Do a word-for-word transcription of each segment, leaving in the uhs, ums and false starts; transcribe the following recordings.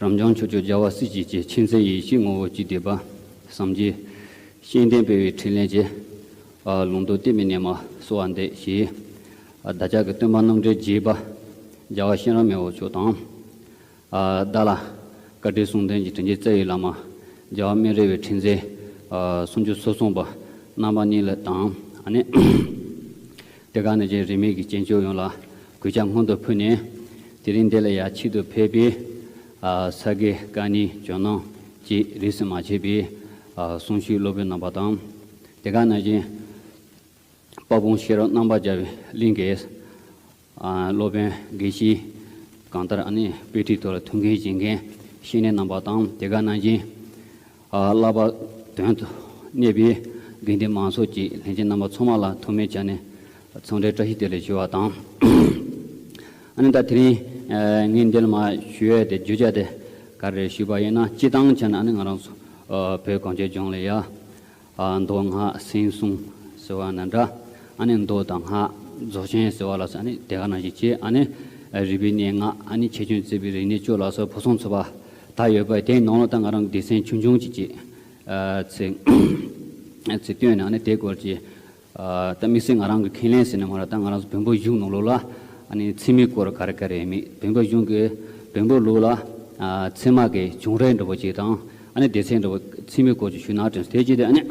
རབ་འབྱམས་ཕྱོགས་བཅུའི་རྒྱལ་བ་སྲས་བཅས་ཀྱི། མཁྱེན་བརྩེ་ཡེ་ཤེས་ངོ་བོ་གཅིག་བསྡུས་པ། སངས་རྒྱས་བཅོམ་ལྡན་འདས་དཔལ་བའི་ཕྲིན་ལས་ཀྱི། ཨ་ལུང་རྟོགས་གཏད་མེད་ནས་མར་གསོལ་བ་འདེབས་ཞེས། ཨ་བདག་ཅག་གི་སྟོན་པ་རྣམ་འདྲེན་བརྒྱད་པ། རྒྱལ་བ་གཤེན་རབ་མི་བོ་མཆོག་དང་། ཨ་བདག་ལ་བཀའ་དྲིན་གསུམ་ལྡན་གྱི་དྲིན་ཅན་རྩ་བའི་བླ་མ། རྒྱལ་བ་སྨན་རི་བའི་ཁྲི་འཛིན། ཨ་སུམ་ཅུ་སོ་གསུམ་པ་རྣམ་པ་གཉིས་ལ་དང་། ཨ་ནི། དེ་ག་ནང་བཞིན་རིས་མེད་ཀྱི་སྐྱེས་མཆོག་ཡོངས་ལ་གུས་ཕྱག་སྔོན་དུ་ཕུལ་ནས། དེ་རིང་འདི་ལ་ཡར་ཆེད་དུ་ཕེབས་པའི་ཨ་ས་དགེ་བཀའ་རྙིང་ཇོ་ནང་བཅས་རིས་སུ་མ་ཆད་པའི་ཨ་གསུང་ཆོས་སློབ་དཔོན་རྣམ་པ་དང་། དེ་ག་ནང་བཞིན་དཔའ་བོ་ཤེས་རབ་རྣམ་པར་རྒྱལ་བའི་གླིང་གི་ཨ་སློབ་དཔོན་དགེ་བཤེས་གང་ལྟར་ཨ་ནི་དཔེ་ཁྲིད་ཐོག་ལ་ཐུགས་འགན་བཞེས་མཁན་བཤེས་གཉེན་རྣམ་པ་དང་། དེ་ག་ནང་བཞིན་ཨ་བསླབ་པ་དོན་དུ་གནས་པའི་དགེ་འདུན་མང་ཚོགས་ཀྱི་ལྷན་རྒྱས་རྣམ་པ་ཚང་མ་ལ་ཐོག་མའི་ཆ་ནས་འཚམས་འདྲི་བཀྲ་ཤིས་བདེ་ལེགས་ཞུ་བ་དང་། ཨ་ནི་ད་དེ་རིང་ཨ་ངས་འདི་ལ་མར་ཞུ་ཡས་དེ་བརྗོད་བྱ་དེ་ག་རེ་ཞུས་པ་ཡིན་ན། སྤྱིར་བཏང་ཆ་ནས་ཨ་ནི་ང་རང་ཚོ་ཨ་བོད་གངས་ཅན་ལྗོངས་ལ་ཡ། ཨ་མདོ་སྔགས་སེམས་གསུམ་ཟེར་བ་ན་འདྲ། ཨ་ནི་མདོ་དང་སྔགས་རྫོགས་ཆེན་ཟེར་བ་ལ་སོགས། ཨ་ནི་དེ་ག་ནང་བཞིན་བྱས། ཨ་ནི་རིག་པའི་གནས་ལྔ། ཨ་ནི་ཆེ་ཆུང་བརྩེགས་པའི་རིག་གནས་བཅུ་ལ་སོགས་ཕུན་སུམ་ཚོགས་པ་དག་ཡོད་པ། དེའི་ནང་ལ་ད་ང་རང་གི་སྡེ་ཚན་ཆུང་ཆུང་ཅིག་ཅིག་ཨ་ཚིག་ཨ་ཚིག་བཏོན་ནས། ཨ་ནི་དེའི་སྐོར་གྱི་ཨ་ད་དམིགས་བསལ་ང་རང་གི་ཁས་ལེན་ཟེར་ནས་མ་རེད། ད་ང་རང་ཚོ་བོན་པོ་གཞུང་ནང་ལོགས་ལ་ཨ་ནི་ཚད་མའི་སྐོར་ག་རེ་ག་རེ་ཡོད་མེད། བོན་པོ་གཞུང་གི་བོན་པོ་ལུགས་ལ་ཨ་ཚད་མ་གི་བྱུང་རིམ་འདྲ་པོ་ཅིག་དང་། ཨ་ནི་སྡེ་ཚན་འདྲ་པོ་ཚད་མའི་སྐོར་ཅིག་ཞུས་ན་དྲན་སོང་། དེ་བྱས་ཏེ་ཨ་ནི་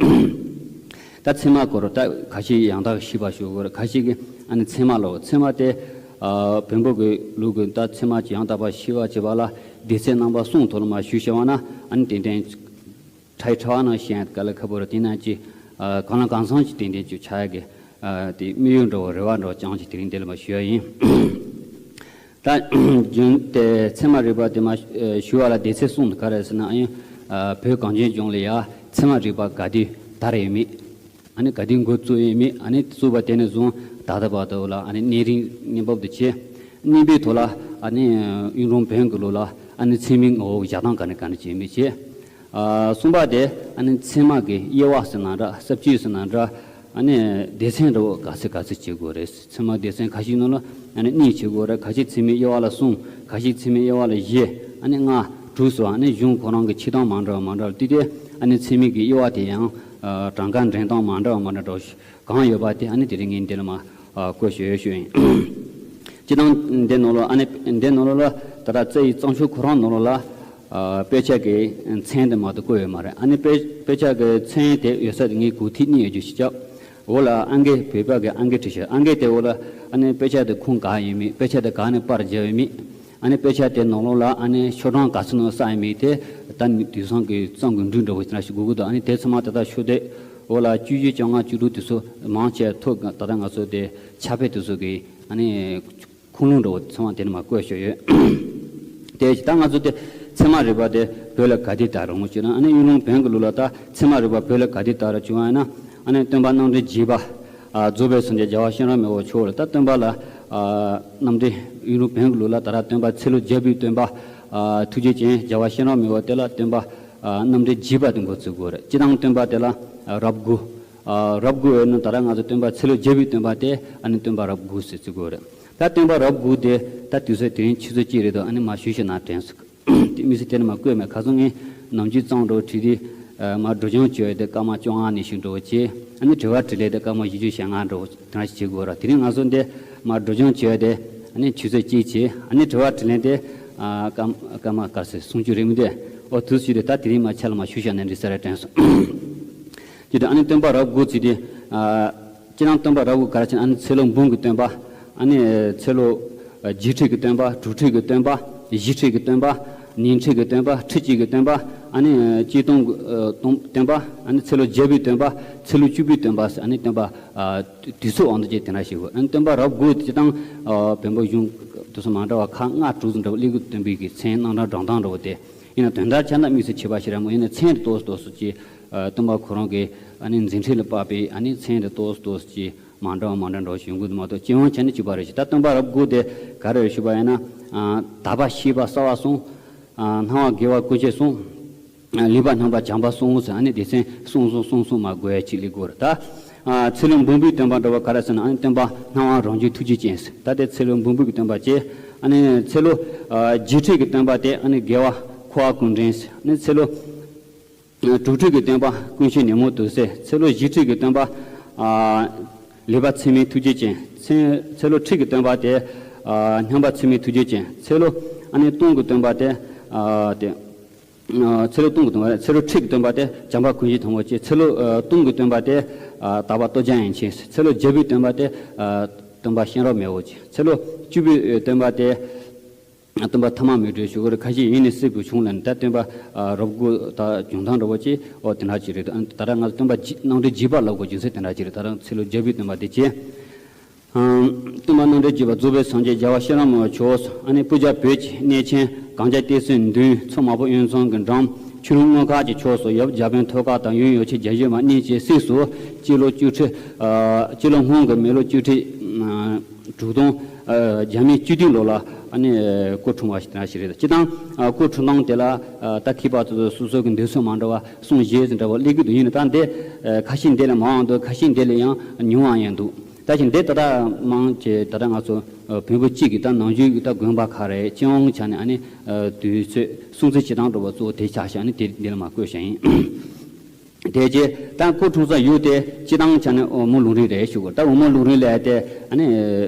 ད་ཚད་མ་སྐོར་ད་ཁ་ཤས་ཡང་དག་ཤེས་པ་ཞུ་དགོས་རེད། ཁ་ཤས་ཀྱིས་ཨ་ནི་ཚད་མ་ལབ། ཚད་མ་དེ་ཨ་བོན་པོ་གི་ལུགས་ཀྱི་ད་ཚད་མ་ཅིག་ཡང་དག་པ་ཤེས་པ་བྱེད་པ་ལ་སྡེ་ཚན་རྣམ་པ་གསུམ་ཐོག་ལ་མར་ཞུས་བྱས་པ་ན། ཨ་ནི་ཏན་ཏན་ཕྲ་ཡི་ཕྲ་བ་ནང་བཤད་ཡ་དཀའ་ལས་ཁག་པོ་རེད། དེ་ནང་གི་ཨ་གང་ལ་གང་འཚམ་ཅིག་ཏན་ཏན་ཅིག་ཆགས་ཡ་གི་ཨ་དེ་དམིགས་ཡུལ་འདྲ་བོ་རེ་བ་འདྲ་བོ་བཅངས་ཅིག་དེ་རིང་འདི་ལ་མར་ཞུ་ཡ་ཡིན། ད་རྒྱུན་དེ་ཚད་མ་རིག་པ་དེ་མར་ཨ་ཞུ་བ་ལ་སྡེ་ཚན་གསུམ་དུ་ག་རེ་ཟེར་ན། ཨ་ཡིན་ཨ་བོད་གངས་ཅན་ལྗོངས་ལ་ཡ་ཚད་མ་རིག་པ་ག་དུས་དར་ཡོད་མེད། ཨ་ནི་ག་དུས་འགོ་བཙུགས་ཡོད་མེད། ཨ་ནི་བཙུགས་པ་དེ་ནས་བཟུང་ད་ལྟ་བར་དུ་ལ་ཨ་ནི་གནས་རིམ་གནས་བབ་དེ་བྱས། གཉིས་པའི་ཐོག་ལ་ཨ་ནི་གཡུང་དྲུང་བོན་གྱི་ལུགས་ལ་ཨ་ནི་ཚད་མའི་ངོ་བོ་བཞག་སྟངས་ག་ནས་ག་ནས་བྱས་མེད་བྱས། ཨ་གསུམ་པ་དེ་ཨ་ནི་ཚད་མ་གི་དབྱེ་བ་ཟེར་ན་འདྲ། ས་བཅད་ཟེར་ན་འདྲ། ཨ་ནི་སྡེ་ཚན་འདྲ་བོ་ག་ཚོད་ག་ཚོད་བྱེད་དགོས་རེད། ཚད་མ་སྡེ་ཚན་ཁ་ཤས་ནང་ལ་ཨ་ནི་གཉིས་བྱེད་དགོས་རེད། ཁ་ཤས་ཚད་མའི་དབྱེ་བ་ལ་གསུམ། ཁ་ཤས་ཚད་མའི་དབྱེ་བ་ལ་བཞི། ཨ་ནི་ལྔ་དྲུག་སོགས། ཨ་ནི་གཞུང་ཁོ་རང་གི་ཕྱེ་སྟངས་མ་འདྲ་བ་མ་འདྲ་བ་དེ་དེ་ཨ་ནི་ཚད་མའི་གི་དབྱེ་བ་དེ་ཡང་ཨ་གྲངས་ཀ་འདྲེན་སྟངས་མ་འདྲ་བ་མ་འདྲ་འདྲ་བོ་གང་ཡོད་པ་དེ་ཨ་ནི་དེ་རིང་ངས་འདི་ལ་མར་ཨ་བཀོད་ཞུ་ཡ་ཞུ་ཡིན། སྤྱིར་བཏང་འདི་ནང་ལོགས་ཨ་ནི་འདི་ནང་ལོགས་ལ་ད་ལྟ་རྩ་བའི་བརྩམས་ཆོས་ཁོ་རང་ནང་ལོགས་ལ་ཨ་དཔེ་ཆ་གི་མཚན་དེ་མ་གཏོགས་བཀོད་ཡོད་མ་རེད། ཨ་ནི་དཔེ་དཔེ་ཆ་གི་མཚན་དེ་ཡོད་ས་དེ་ངས་གོ་ཐིག་གཉིས་ཡོད་རྒྱུ་ཞིག་བརྒྱབ། འོག་ལ་ཨང་ཀི་བོད་པ་གི་ཨང་ཀི་བྲིས་ཤག་ཨང་ཀི་དེ་འོག་ལ་ཨ་ནི་དཔེ་ཆ་དེ་ཁུངས་ག་ཡིན་མིན། དཔེ་ཆ་དེ་ག་ནས་པར་བརྒྱབ་ཡོད་མིན། ཨ་ནི་དཔེ་ཆ་དེ་ནང་ལོགས་ལ་ཨ་ནི་ཤོག་གྲངས་ག་ཚོད་ནང་བསགས་ཡོད་མིན་དེ་ད་ནི་དུས་སང་གི་རྩོམ་གྱི་འབྲུ་འདྲ་བོ་དེ་འདྲ་ཞིག་དགོས་ཀྱི་འདུག་ཨ་ནི་དེ་ཚང་མ་ད་ལྟ་ཤོག་དེབ་འོག་ལ་བཅུ་བཞི་བཅོ་ལྔ་བཅུ་དྲུག་དེ་ཚོ་མང་ཆེ་ཐོབ། ད་ལྟ་ང་ཚོ་དེ་ཕྱག་དཔེ་དེ་ཚོ་གི་ཨ་ནི་ཁུངས་ལུང་འདྲ་བོ་ཚང་མ་དེ་ནས་མར་བཀོད་བཞག་ཡོད། དེ་ད་ང་ཚོ་དེ་ཚད་མ་རིག་པ་དེ་བོད་ལ་ག་དུས་དར་རུང་ཞེ་ན། ཨ་ནི་གཡུང་དྲུང་བོན་གྱི་ལུགས་ལ་ད་ཚད་མ་རིག་པ་བོད་ལ་ག་དུས་དར་བྱུང་བ་ཡིན་ན། ཨ་ནི་སྟོན་པ་རྣམ་འདྲེན་བརྒྱད་པ་ཨ་རྫོགས་པའི་སངས་རྒྱས་རྒྱལ་བ་གཤེན་རབ་མི་བོ་མཆོག་ལ། ད་སྟོན་པ་ལ་ཨ་རྣམ་འདྲེན་གཡུང་དྲུང་བོན་གྱི་ལུགས་ལ་ད་ར་སྟོན་པ་ཚེ་ལོ་བརྒྱ་པའི་སྟོན་པ་ཨ་ཐུགས་རྗེ་ཅན་རྒྱལ་བ་གཤེན་རབ་མི་བོ་དེ་ལ་སྟོན་པ་ཨ་རྣམ་འདྲེན་བརྒྱད་པ་དེ་འགོ་བཙུགས་དགོས་རེད། སྤྱིར་བཏང་སྟོན་པ་དེ་ལ་ཨ་རབས་དགུ། ཨ་རབས་དགུ་ཡོད་ན་ད་ར་ང་ཚོ་སྟོན་པ་ཚེ་ལོ་བརྒྱ་པའི་སྟོན་པ་དེ་ཨ་ནི་སྟོན་པ་རབས་དགུ་ཟེར་བརྩི་དགོས་རེད། ད་སྟོན་པ་རབས་དགུ་དེ་ད་དུས་ཚོད་དེ་རིང་ཆུ་ཚོད་གཅིག་རེད་འདུག་ཨ་ནི་མར་ཞུས་བཞག་ན་དྲན་སོང་། དེ་དམིགས་བསལ་དེ་ནས་མར་བཀོད་མེད། ཁ་སང་ངས་ནམ་རྒྱུན་བརྩམས་འདྲ་བོ་བྲིས་ཏེ་ཨ་མར་སྒྲོག་སྦྱང་བྱས་ཏེ་སྐར་མ་བཅོ་ལྔ་ནས་ཞུགས་འདྲ་བོ་བྱས། ཨ་ནི་དྲི་བ་དྲིས་ལན་དེ་སྐར་མ་བཞི་བཅུ་ཞེ་ལྔ་འདྲ་བོ་དེ་འདྲ་ཞིག་བྱེད་དགོས་ར། དེ་རིང་ང་ཚོ་འདི་མར་སྒྲོག་སྦྱང་བྱས་ཏེ་ཨ་ནི་ཆུ་ཚོད་གཅིག་བྱས། ཨ་ནི་དྲི་བ་དྲིས་ལན་དེ་ཨ་སྐར་སྐར་མ་ག་ཚོད་སུམ་ཅུ་རེད་མི་འདུག་ཨོ་དུས་ཚོད་དེ་ད་དེ་རིང་མར་ཆ་ལ་མར་ཞུས་བཞག་ན་འགྲིག་ས་རེད་དྲན་སོང་། ཅི་སྟེ་ཨ་ནི་སྟོན་པ་རབས་དགུ་ཚིག་དེ་ཨ། སྤྱིར་བཏང་སྟོན་པ་རབས་དགུ་ག་རེ་ཟེར་ན། ཨ་ནི་ཚེ་ལོ་འབུམ་གྱི་སྟོན་པ། ཨ་ནི་ཚེ་ལོ་ཨ་བརྒྱད་ཁྲི་གི་སྟོན་པ། དྲུག་ཁྲི་གི་སྟོན་པ། བཞི་ཁྲི་གི་སྟོན་པ། ཉི་ཁྲི་གི་སྟོན་པ། ཁྲི་གཅིག་གི་སྟོན་པ། ཨ་ནི་ཆིག་སྟོང་གི་ཨ་སྟོན་སྟོན་པ། ཨ་ནི་ཚེ་ལོ་བརྒྱ་པའི་སྟོན་པ། ཚེ་ལོ་བཅུ་པའི་སྟོན་པ་ཟེར། ཨ་ནི་སྟོན་པ་ཨ་དུས་ཚོད་དབང་དུ་བྱས་དེ་འདྲ་ཞིག་གོ། ཨ་ནི་སྟོན་པ་རབས་དགུ་སྤྱིར་བཏང་ཨ་བོན་པོ་གཞུང་དེ་ཚོ་མ་འདྲ་བ་ཁག་ལྔ་དྲུག་ཙམ་འདྲ་བ་སླེབས་ཀྱི། སྟོན་པའི་གི་མཚན་རྣམ་གྲངས་བགྲང་སྟངས་འདྲ་བོ་དེ། ཡིན་ན་དོན་དག་ཆ་ན་དམིགས་བསལ་ཁྱད་པར་ཞིག་ར་མ་ཡིན་ན། མཚན་དེ་ཏོག་ཙམ་ཏོག་ཙམ་ཅིག་ཨ་སྟོན་པ་ཁོ་རང་གི་ཨ་ནི་མཛད་འཕྲིན་ལ་དཔག་པའི་ཨ་ནི་མཚན་དེ་ཏོག་ཙམ་ཏོག་ཙམ་ཅིག་མ་འདྲ་བ་མ་འདྲ་འདྲ་བ་ཞིག་ཡོང་གི་འདུག་མ་གཏོགས། སྤྱི་ཡོངས་ཆ་ནས་གཅིག་པ་རེད་ཤག་ད་སྟོན་པ་རབས་དགུ་དེ་ག་རེ་རེད་ཞུས་པ་ཡིན་ན། ཨ་དག་པ་ཤེས་པ་གསར་བ་གསུམ། ཨ་སྣང་བ་དགེ་བ་ཀུན་སྤྱོད་གསུམ། ཨ་ལེགས་པ་རྣམ་པར་སྦྱངས་པ་གསུམ་ཟེར། ཨ་ནི་སྡེ་ཚན་གསུམ་གསུམ་གསུམ་གསུམ་མར་བགོ་ཡ་ཅིག་སླེབས་དགོས་རེད། ད་ཨ་ཚེ་ལོ་འབུམ་པའི་སྟོན་པ་འདྲ་བ་ག་རེ་ཟེར་ན། ཨ་ནི་སྟོན་པ་སྣང་བ་རང་བྱུང་ཐུགས་རྗེ་ཅན་ཟེར། ད་དེ་ཚེ་ལོ་འབུམ་པའི་སྟོན་པ་བྱས། ཨ་ནི་ཚེ་ལོ་ཨ་བརྒྱད་ཁྲི་གི་སྟོན་པ་དེ་ཨ་ནི་དགེ་བ་ འཁོར་བ་ཀུན་འདྲེན། ཨ་ནི་ཚེ་ལོ་དྲུག་ཁྲི་གི་སྟོན་པ་ཀུན་ཤེས་ཉོན་མོངས་དུག་སེལ། ཚེ་ལོ་བཞི་ཁྲི་གི་སྟོན་པ་ཨ་ལེགས་པར་ཚད་མའི་ཐུགས་རྗེ་ཅན། ཚེ་ཚེ་ལོ་ཁྲི་གི་སྟོན་པ་དེ་ཨ་མཉམ་པ་ཚད་མའི་ཐུགས་རྗེ་ཅན། ཚེ་ལོ་ཨ་ནི་སྟོང་གི་སྟོན་པ་དེ་ཨ་དེ། ཚེ་ལོ་སྟོང་གི་སྟོན་པ། ཚེ་ལོ་ཁྲི་གི་སྟོན་པ་དེ་བྱམས་པ་ཀུན་གཞི་ཐུན་མོང་སྤྱོད། ཚེ་ལོ་ཨ་སྟོང་གི་སྟོན་པ་དེ་ཨ་དག་པ་ལྟོ་འཕྱེ་ཡན་ཆད། ཚེ་ལོ་བརྒྱད་པའི་སྟོན་པ་དེ་ཨ་སྟོན་པ་གཤེན་རབ་མི་བོ་ཅན། ཚེ་ལོ་བཅུ་པའི་སྟོན་པ་དེ་སྟོན་པ་ཐ་མ་མི་གྲོལ་ཞུ་གི་རེད། ཁ་ཤས་ཡིན་ནི་སྲིད་པའི་གཞུང་ལ་ནི་ད་སྟོན་པ་ཨ་རབ་དགུ་ད་འབྱུང་ཐང་འདྲ་བོ་ཅིག་ཨོ་དེ་འདྲ་ཅིག་རེད། ད་ད་ལྟ་ང་ཚོ་སྟོན་པ་རྣམ་འདྲེན་བརྒྱད་པ་ལབ་དགོས་རྒྱུ་མཚན་དེ་འདྲ་ཅིག་རེད། ད་ལྟ་ཚེ་ལོ་བརྒྱད་པའི་སྟོན་པ་དེ་བྱས། སྟོན་པ་རྣམ་འདྲེན་བརྒྱད་པ་རྫོགས་པའི་སངས་རྒྱས་རྒྱལ་བ་གཤེན་རབ་མི་བོ་མཆོག། ཨ་ནི་སྤུར་རྒྱལ་བོད་ཀྱི་གནས་ཆེན་གངས་ལྗོངས་བསྟན་སྲིད་མདུན། མཚོ་དམར་པོ་དབེན་གསུམ་གྱི་འགྲམ། ཆོས་ལུང་དངོས་མཁར་གྱི་ཕྱོགས་སུ་ཡབ་རྒྱལ་པོའི་ཐོད་དཀར་དང་ཡུམ་ཡོ་བྱད་བརྒྱ་བྱིན་མ་གཉིས་ཀྱི་སྲས་སུ་སྤྱི་ལོ་བཅུ་ཁྲི་ཨ་སྤྱི་ལོ་སྔོན་གྱི་མི་ལོ་བཅུ་ཁྲི་ཨ་དྲུག་སྟོང་ཨ་བརྒྱ་མེད་བཅུ་བདུན་ལོ་ལ་ཨ་ནི་སྐུ་འཁྲུངས་པ་ཞིག་དེ་འདྲ་ཞིག་རེད། སྤྱིར་བཏང་ཨ་སྐུ་འཁྲུངས་སྟངས་དེ་ལ་ཨ་ད་མཁས་པ་ཚོ་སོ་སོ་གི་འདོད་ཚུལ་མ་འདྲ་བ་གསུང་བཞེས་འདྲ་བ་སླེབས་ཀྱི་འདུག་ཡིན་ན་ད་འདི་ཨ་ཁ་ཤས་འདི་ལས་མང་བ་འདུག་ཁ་ཤས་འདི་ལས་ཡང་ཉུང་བ་ཡང་འདུག་ད་ཅི་འདི་ད་ལྟ་མང་ཆེ་ད་ལྟ་ང་ཚོ་ཨ་བོན་པོ་གཅིག་གི་ད་ནང་ཆོས་ཀྱི་ད་དགོན་པ་ག་རེ་སྤྱི་ཡོངས་ཆ་ནས་ཨ་ནི་ཨ་དུས་ཚོད་སྲུང་བརྩི་བྱེད་སྟངས་འདྲ་བ་གཙོ་བོ་དེ་ཆགས་ཤག་ཨ་ནི་དེ་འདི་ལ་མ་བཀོད་བཞག་ཡིན། དེ་རྗེས་ད་སྐུ་འཁྲུངས་ས་ཡུལ་དེ་སྤྱིར་བཏང་ཆ་ནས་འོལ་མོ་ལུང་རིང་རེད་ཞུ་དགོས། ད་འོལ་མོ་ལུང་རིང་ལབ་ཡ་དེ་ཨ་ནི་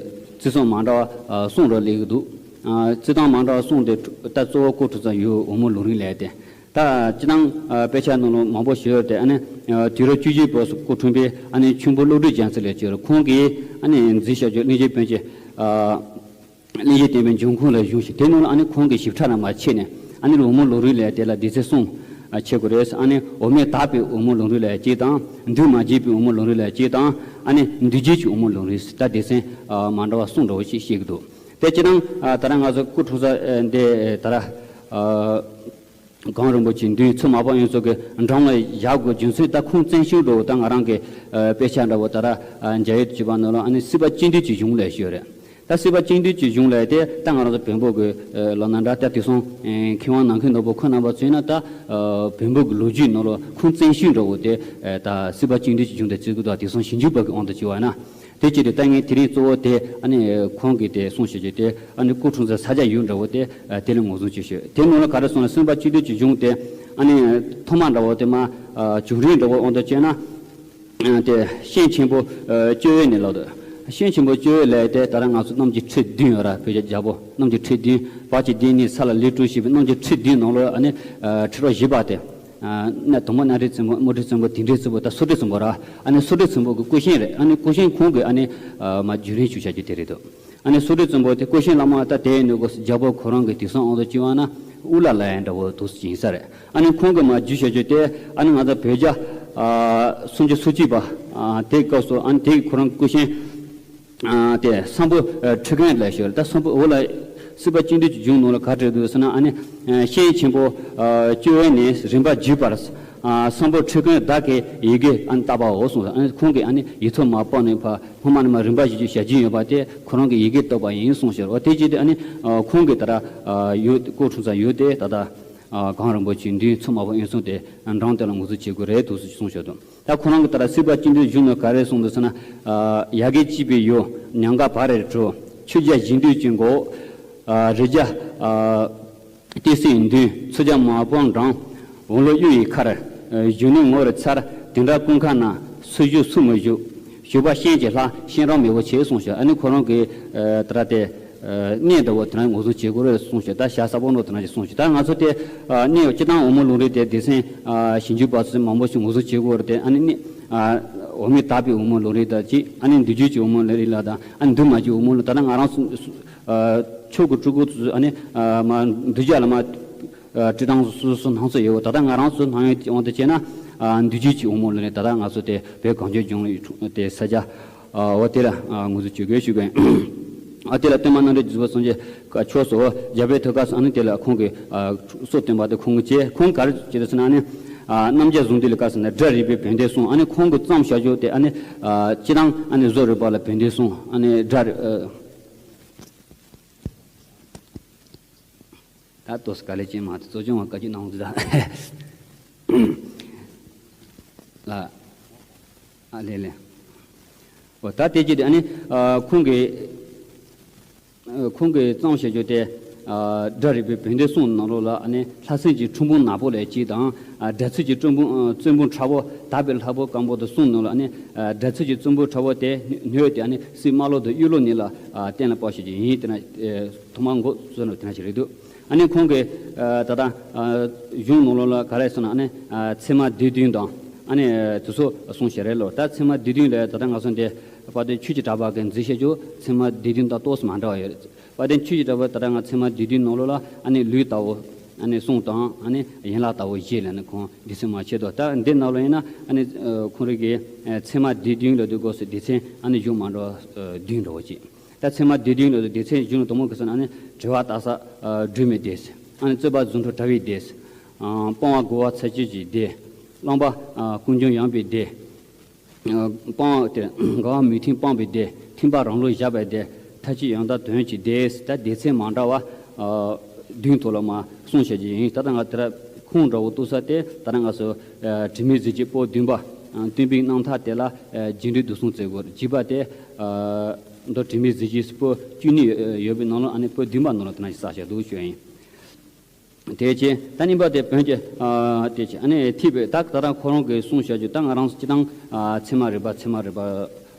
བརྩི་སྲུང་མ་འདྲ་བ་གསུང་རོགས་སླེབས་ཀྱི་འདུག་ཨ་བརྩི་སྟངས་མ་འདྲ་བ་གསུང་དེ་ད་གཙོ་བོ་སྐུ་འཁྲུངས་ས་ཡུལ་འོལ་མོ་ལུང་རིང་ལབ་ཡ་དེ། ད་སྤྱིར་བཏང་ཨ་དཔེ་ཆ་ནང་ལ་མང་པོ་ཞིག་ཡོད་དེ། ཨ་ནི་ཨ་དུས་རབས་བཅུ་བཞི་པའི་སྐུ་འཁྲུངས་པའི་ཨ་ནི་མཆིམས་ཕུ་བློ་གྲོས་རྒྱལ་མཚན་ལགས་ཀྱིས་ཁོང་གིས་ཨ་ནི་མཛད་བཞག་རྒྱུ་གླིང་རྗེ་བོན་གྱི་ཨ་གླིང་རྗེ་བསྟན་པའི་འབྱུང་ཁུངས་ལ་གཞུང་ཞིག་དེ་ནང་ལ་ཨ་ནི་ཁོང་གི་ཞིབ་ཕྲ་ལ་མ་ཕྱེ་ནས་ཨ་ནི་འོལ་མོ་ལུང་རིང་ལབ་དེ་ལ་དེ་ཚེ་གསུང་ཨ་བྱེད་དགོས་རེད། ཨ་ནི་འོ་མས་དག་པའི་འོལ་མོ་ལུང་རིང་ལབ་གཅིག་དང་འདུས་མ་བྱས་པའི་འོལ་མོ་ལུང་རིང་ལབ་གཅིག་དང་ཨ་ནི་འདུས་བྱས་ཀྱི་འོལ་མོ་ལུང་རིང་ཟེར་ད་སྡེ་ཚན་ཨ་མ་འདྲ་བ་གསུམ་འདྲ་བོ་ཞིག་བཤད་ཀྱི་འདུག་དེ་སྤྱིར་བཏང་ཨ་ད་རང་ང་ཚོ་སྐུ་འཁྲུངས་ས་ཨ་འདི་ཨ་ད་ར་ཨ་གངས་རིན་པོ་ཆེའི་མདུན། མཚོ་དམར་པོ་དབེན་གསུམ་གྱི་འགྲམ་ལ་བཞག་དགོས་རྒྱུ་མཚན། ད་ཁུངས་བཙན་ཤོས་འདྲ་བོ་ད་ང་རང་གི་ཨ་དཔེ་ཆ་འདྲ་བོ་ད་ར་ཨ་མཇལ་ཡོད་དུ་བྱས་པ་ནང་ལ་ཨ་ནི་སྲིད་པ་སྤྱི་འདུས་ཀྱི་གཞུང་ལས་ཤོད་རེད། ད་སྲིད་པ་སྤྱི་འདུས་ཀྱི་གཞུང་ལས་དེ་ད་ང་རང་ཚོ་བོན་པོ་གི་ཨ་ལབ་ན་འདྲ། ད་དེང་སང་ཨ་མཁས་དབང་ནམ་མཁའི་ནོར་བུ་ཁོང་རྣམ་པ་ཚོ་ཡིན་ན་ད་ཨ་བོན་པོ་གི་ལོ་རྒྱུས་ནང་ལ་ཁུངས་བཙན་ཤོས་འདྲ་བོ་དེ་ཨ་ད་སྲིད་པ་སྤྱི་འདུས་ཀྱི་གཞུང་དེ་བརྩི་གི་འདུག་དེང་སང་ཞིབ་འཇུག་པ་གི་དབང་དུ་བྱས་པ་ཡིན་ན། དེ་བྱས་ཏེ་ད་ངས་དེ་རིང་གཙོ་བོ་དེ་ཨ་ནི་ཁོང་གིས་དེ་གསུངས་བྱས་ཀྱི་དེ་ཨ་ནི་སྐུ་འཁྲུངས་ས་ས་ཆ་ཡུལ་འདྲ་བོ་དེ་ཨ་དེ་ལ་ངོས་བཟུང་བྱས་ཤོག་དེ་ནང་ལ་ག་རེ་གསུངས་ན། སྲིད་པ་སྤྱི་འདུས་ཀྱི་གཞུང་དེ་ཨ་ནི་ཐོག་མ་འདྲ་བོ་དེ་མ་ཨ་བྱུང་རིམ་འདྲ་བོ་དབང་དུ་བྱས་ན། ཨ་དེ་གཤེན་ཆེན་པོ་ཨ་སྐྱོ་བའི་ནས་ལབ་འདུག་གཤེན་ཆེན་པོ་སྐྱོ་བའི་ལས་དེ་ད་ར་ང་ཚོ་གནམ་གྱི་ཁྲི་བདུན་ཡོད་ར། བོད་ཀྱི་རྒྱལ་པོ་གནམ་གྱི་ཁྲི་བདུན། བར་གྱི་བདུན་ནི་ས་ལ་ལུས་གྲུབ་ཞེས་པའི་གནམ་གྱི་ཁྲི་བདུན་ནང་ལ་ཨ་ནི་ཨ་ཁྲི་རབས་བཞི་པ་དེ། ཨ་ན་དང་པོ་གནམ་རི་བཙན་པོ། དམག་རི་བཙན་པོ། དིང་རི་བཙན་པོ། ད་སོ་ཊི་བཙན་པོ་ར། ཨ་ནི་སོ་ཊི་བཙན་པོ་གི་སྐུ་གཤེན་རེད། ཨ་ནི་སྐུ་གཤེན་ཁོང་གི་ཨ་ནི་ཨ་མ་བརྒྱུད་རིམ་ཞུ་བྱ་རྒྱུ་དེ་རེད་དོ། ཨ་ནི་སོ་ཊི་བཙན་པོ་དེ་སྐུ་གཤེན་བླ་མ་ད་དེའི་ནུ་གོ་རྒྱལ་པོ་ཁོ་རང་གི་དེང་སང་དབང་དུ་བྱས་པ་ན་ཨུ་ལ་ལ་ཡ་འདྲ་བོ་འདུག་སེ་ཡིན་ས་རེད། ཨ་ནི་ཁོང་གི་མ་བརྒྱུད་བྱ་རྒྱུ་དེ་ཨ་ནི་ང་ཚོ་བོད་རྒྱལ་ཨ་སུམ་ཅུ་སོ་གཅིག་པ་ཨ་དེའི་སྐབས་སུ་ཨ་ནི་དེ་ཁོ་རང་སྐུ་གཤེན། ཨ་དེ་སམ་བྷོ་ཨ་ཁྲི་ཀོན་ལ་ཞོལ། ད་སམ་བྷོ་འོ་ལ་སྲིད་པ་སྤྱི་འདུས་ཀྱི་གཞུང་ནང་ལ་ག་བྲིས་འདུག་ཟེར་ན། ཨ་ནི་ཨ་གཤེན་ཆེན་པོ་ཨ་སྐྱོ་བའི་ནས་རིམ་པ་བརྒྱུད་པར་ཨ་སམ་བྷོ་ཁྲི་ཀོན་བདག་གི་ཡི་གེ་ཨ་ནི་བཏགས་པའོ་གསུངས། ཨ་ནི་ཁོང་གིས་ཨ་ནི་ཡིག་ཐོག་མ་པ་ནས་ཕ་སྔོན་མ་ནས་མ་རིམ་པ་བཞི་བཅུ་ཞེ་བརྒྱད་ཡོད་པ་དེ་ཁོ་རང་གི་ཡི་གེ་བཏགས་པ་ཡིན་གསུངས་ཤག་འོ་དེ་བྱས་ཏེ་ཨ་ནི་ཨ་ཁོང་གིས་ད་ལྟ་ཨ་ཡུལ་སྐུ་འཁྲུངས་ས་ཡུལ་དེ་ད་ལྟ་ཨ་གངས་རིན་པོ་ཆེའི་མདུན། མཚོ་དམར་པོ་དབེན་གསུམ་དེ་འགྲམ་དེ་ལ་ངོས་འཛིན་བྱེད་དགོས་རེད་འདུག་སེ་གསུངས་ཤག་འདུག་ད་ཁོ་རང་གིས་ད་ལྟ་སྲིད་པ་སྤྱི་འདུས་གཞུང་ནང་ག་རེ་གསུངས་འདུག་ཟེར་ན། ཨ་ཡ་གི་གཅིག་པའི་ཡུལ་མྱང་ག་བ་རེ་གྲོ། ཆོས་རྒྱལ་གཞན་འདུས་ཀྱི་མགོ། ཨ་རི་རྒྱ་ཨ་ཏི་སེའི་མདུན། མཚོ་རྒྱལ་མ་དཔངས་འགྲམ། འོ་ལོ་གཡུ་ཡི་མཁར། ཨ་གཞོན་ནུ་ངོ་རེ་མཚར། དེ་འདྲ་ཀུན་ཁ་ན། སུ་བཞུགས་སུ་མི་བཞུགས། བཞུགས་པ་གཤེན་གྱི་ལྷ། གཤེན་རབ་མི་བོ་ཆེ་གསུངས་ཤག་ཨ་ནི་ཁོ་རང་གིས་ཨ་ད་ལྟ་དེ་ཨ་གནས་འདྲ་བོ་དེ་འདྲ་ངོས་བཟུང་བྱེད་དགོས་རེད་གསུངས་ཤག་ད་ཞྭ་ས་པོ་ནོ་དེ་འདྲ་ཞིག་གསུངས་ཤག་ད་ང་ཚོ་དེ་ཨ་གནས་སྤྱིར་བཏང་འོལ་མོ་ལུང་རིང་དེ་སྡེ་ཚན་ཨ་ཞིབ་འཇུག་པ་ཚོས་མང་པོ་ཞིག་ངོས་བཟུང་བྱེད་དགོས་རེད་དེ། ཨ་ནི་གནས་ཨ་འོ་མས་དག་པའི་འོལ་མོ་ལུང་རིང་དང་གཅིག་ཨ་ནི་འདུས་བྱས་ཀྱི་འོལ་མོ་ལུང་རིང་ལ་དང་། ཨ་ནི་འདུས་མ་བྱས་འོལ་མོ་ལུང་། ད་ལྟ་ང་རང་ཚོ་ཨ་ཆོས་ཀྱི་སྤྲུལ་སྐུ་ཚོས་ཨ་ནི་ཨ་མ་འདུས་བྱས་ལ་མ་ཨ་བྲིས་སྟངས་སོ་སོ་སོ་སྣང་ཚུལ་ཡོད། ད་ལྟ་ང་རང་ཚོའི་སྣང་ཡུལ་དབང་དུ་བྱས་ན། ཨ་འདུས་བྱས་ཀྱི་འོལ་མོ་ལུང་ནས་ད་ལྟ་ང་ཚོ་དེ་བོད་གངས་ཅན་ལྗོངས་ལ་དེ་ས་ཆ་ཨ་འོ་དེ་ལ་ཨ་ངོས་འཛིན་བྱེད་དགོས་ཞུ་གི་ཡིན། ཨ་དེ་ལ་སྟོན་པ་རྣམ་འདྲེན་རྒྱུ་སྤུན་སངས་རྒྱས་ཀྱི་ཕྱོགས་སུ་རྒྱལ་པོའི་ཐོད་དཀར་སོགས། ཨ་ནི་དེ་ལ་ཁོང་གི་ཨ་སྲོལ་བཏོན་པ་དེ་ཁོང་གིས་བྱས། ཁོང་ག་རེ་བྱས་འདུག་ཟེར་ན། ཨ་ནི་ཨ་རྣམ་རྒྱལ་གཟུངས་འདུས་ལ་བཀའ་ཟེར་ནས་སྒྲ་རིག་པའི་བོན་སྡེ་གསུངས། ཨ་ནི་ཁོང་གིས་བརྩམས་བཞག་རྒྱུ་དེ་ཨ་ནི་ཨ་སྤྱིར་བཏང་ཨ་ནི་བཟོ་རིག་པ་ལ་བོན་སྡེ་གསུངས། ཨ་ནི་སྒྲ་རིག་ཨ། ད་ཏོག་ཙམ་དཀའ་ལས་ཅན་མ་གཏོགས་གཙོ་སྐྱོང་བ་བཀའ་བཀྱོན་གནང་འོང་ཟེར། ལ། ཨ་ལེ་ལེ། འོ་ད་དེ་རྗེས་དེ་ཨ་ནི་ཨ་ཁོང་གིས་ཨ་ཁོང་གིས་བརྩམས་བཞག་རྒྱུ་དེ་ སྒྲ་རིག་པའི་བོན་སྡེ་གསུམ་ནང་ལོགས་ལ་ཨ་ནི་ལྷ་སྲིན་གྱི་ཁྲོ་འབུང་ནག་པོ་ལབ་ཅིག་དང་། སྒྲ་ཚུལ་གྱི་བཙན་པོ་བཙན་པོ་ཁྲ་བོ་དག་པའི་ལྷ་བུ་སྐམ་པོ་དང་གསུམ་ནང་ལ་ཨ་ནི་སྒྲ་ཚུལ་གྱི་བཙན་པོ་ཁྲ་བོ་དེ་ནུས་ཏེ་ཨ་ནི་སྲིད་རྨ་ལོ་དང་གཡུ་ལོ་གཉིས་ལ་གཏན་ལ་དཔག་བྱེད་ཀྱི་ཡིན། དེ་ན་ཐོག་མར་འགོ་བཙུགས་ནས་དེ་ན་ཞིག་རེད་འདུག་ཨ་ནི་ཁོང་གི་ད་ལྟ་གཞུང་ནང་ལོགས་ལ་ག་རེ་ཟེར་ན། ཨ་ནི་ཚད་མ་སྡེ་བདུན་དང་ཨ་ནི་དེ་ཚོ་གསུངས་བཞག་རེད་ལོ། ད་ཚད་མ་སྡེ་བདུན་ལ་ད་ལྟ་ང་ཚོ་འདི་དཔལ་ལྡན་ཆོས་ཀྱི་གྲགས་པ་གིས་མཛད་བཞག་རྒྱུ་ཚད་མ་སྡེ་བདུན་དང་ཏོག་ཙམ་མ་འདྲ་བ་ཡོད་རེད། དཔལ་ལྡན་ཆོས་ཀྱི་གྲགས་པ་ད་ལྟ་ང་ཚད་མ་སྡེ་བདུན་ནང་ལོགས་ལ་ཨ་ནི་ལུས་ལྟ་བུ་ཨ་ནི་གསུམ་དང་ཨ་ནི་ཡན་ལག་ལྟ་བུ་བཞི་ལ་ནི་ཁོང་སྡེ་ཚན་མ་ཕྱེ་དོ། ད་འདི་ནང་ལོགས་ཡིན་ན་ཨ་ནི་ཁོང་རང་གི་ཚད་མ་སྡེ་བདུན་ལ་དུས་སྐབས་སུ་སྡེ་ཚན་ཨ་ནི་གཞུང་མ་འདྲ་བ་བདུན་འདྲ་བོ་ཅིག་ད་ཚད་མ་སྡེ་བདུན་ལ་སྡེ་ཚན་གཞུང་དང་པོ་གི་ས་ན་ཨ་ནི་དྲི་བ་ལྟ་ས་སྒྲོན་མེའི་སྡེ། ཨ་ནི་རྩོད་པ་རྫུ་འཕྲུལ་དྲྭ་བའི་སྡེ། སྤང་བ་རྒོལ་བ་ཚར་གཅོད་ཀྱི་སྡེ། རློམ་པ་ཀུན་འབྱུང་ཡངས་པའི་སྡེ། སྤང་དེ་དགག་པ་མུ་མཐུད་སྤངས་པའི་སྡེ། ཐེག་པ་རང་ལུགས་བཞག་པའི་སྡེ། མཐར་གྱིས་ཡང་དག་དོན་གྱི་སྡེ། ད་སྡེ་ཚན་མ་འདྲ་བ་བདུན་ཐོག་ལ་མར་གསུངས་བཞག་གི་ཡིན། ད་ལྟ་ང་དེ་ར་ཁུངས་འདྲ་བོ་གཏུགས་ས་དེ་ད་ལྟ་ང་ཚོ་དྲི་མེད་གཟི་བརྗིད་པོད་བདུན་པ། སྟོན་པའི་རྣམ་ཐར་དེ་ལ་རྗེས་འབྲེལ་བསྡུས་གསུམ་བཙལ་དགོས་རེད། བརྗིད་པ་དེ་མདོ་དྲི་མེད་གཟི་བརྗིད་པོད་བཅུ་གཉིས་ཡོད་པའི་ནང་ལ་ཨ་ནི་པོད་བདུན་པ་ནང་ལ་དེ་ན་ཞིག་བསགས་བཞག་འདུག་ཞུ་ཡ་ཡིན། དེ་བྱས་ད་གཉིས་པ་དེ་བོན་གྱི་ཨ་དེ་བྱས་ཨ་ནི་ཐེག་པའི་ད་ད་ལྟ་ཁོ་རང་གིས་གསུངས་བཞག་རྒྱུ་ད་ང་རང་ཚོ་སྤྱིར་བཏང་ཨ་ཚད་མ་རིག་པ་ཚད་མ་རིག་པ་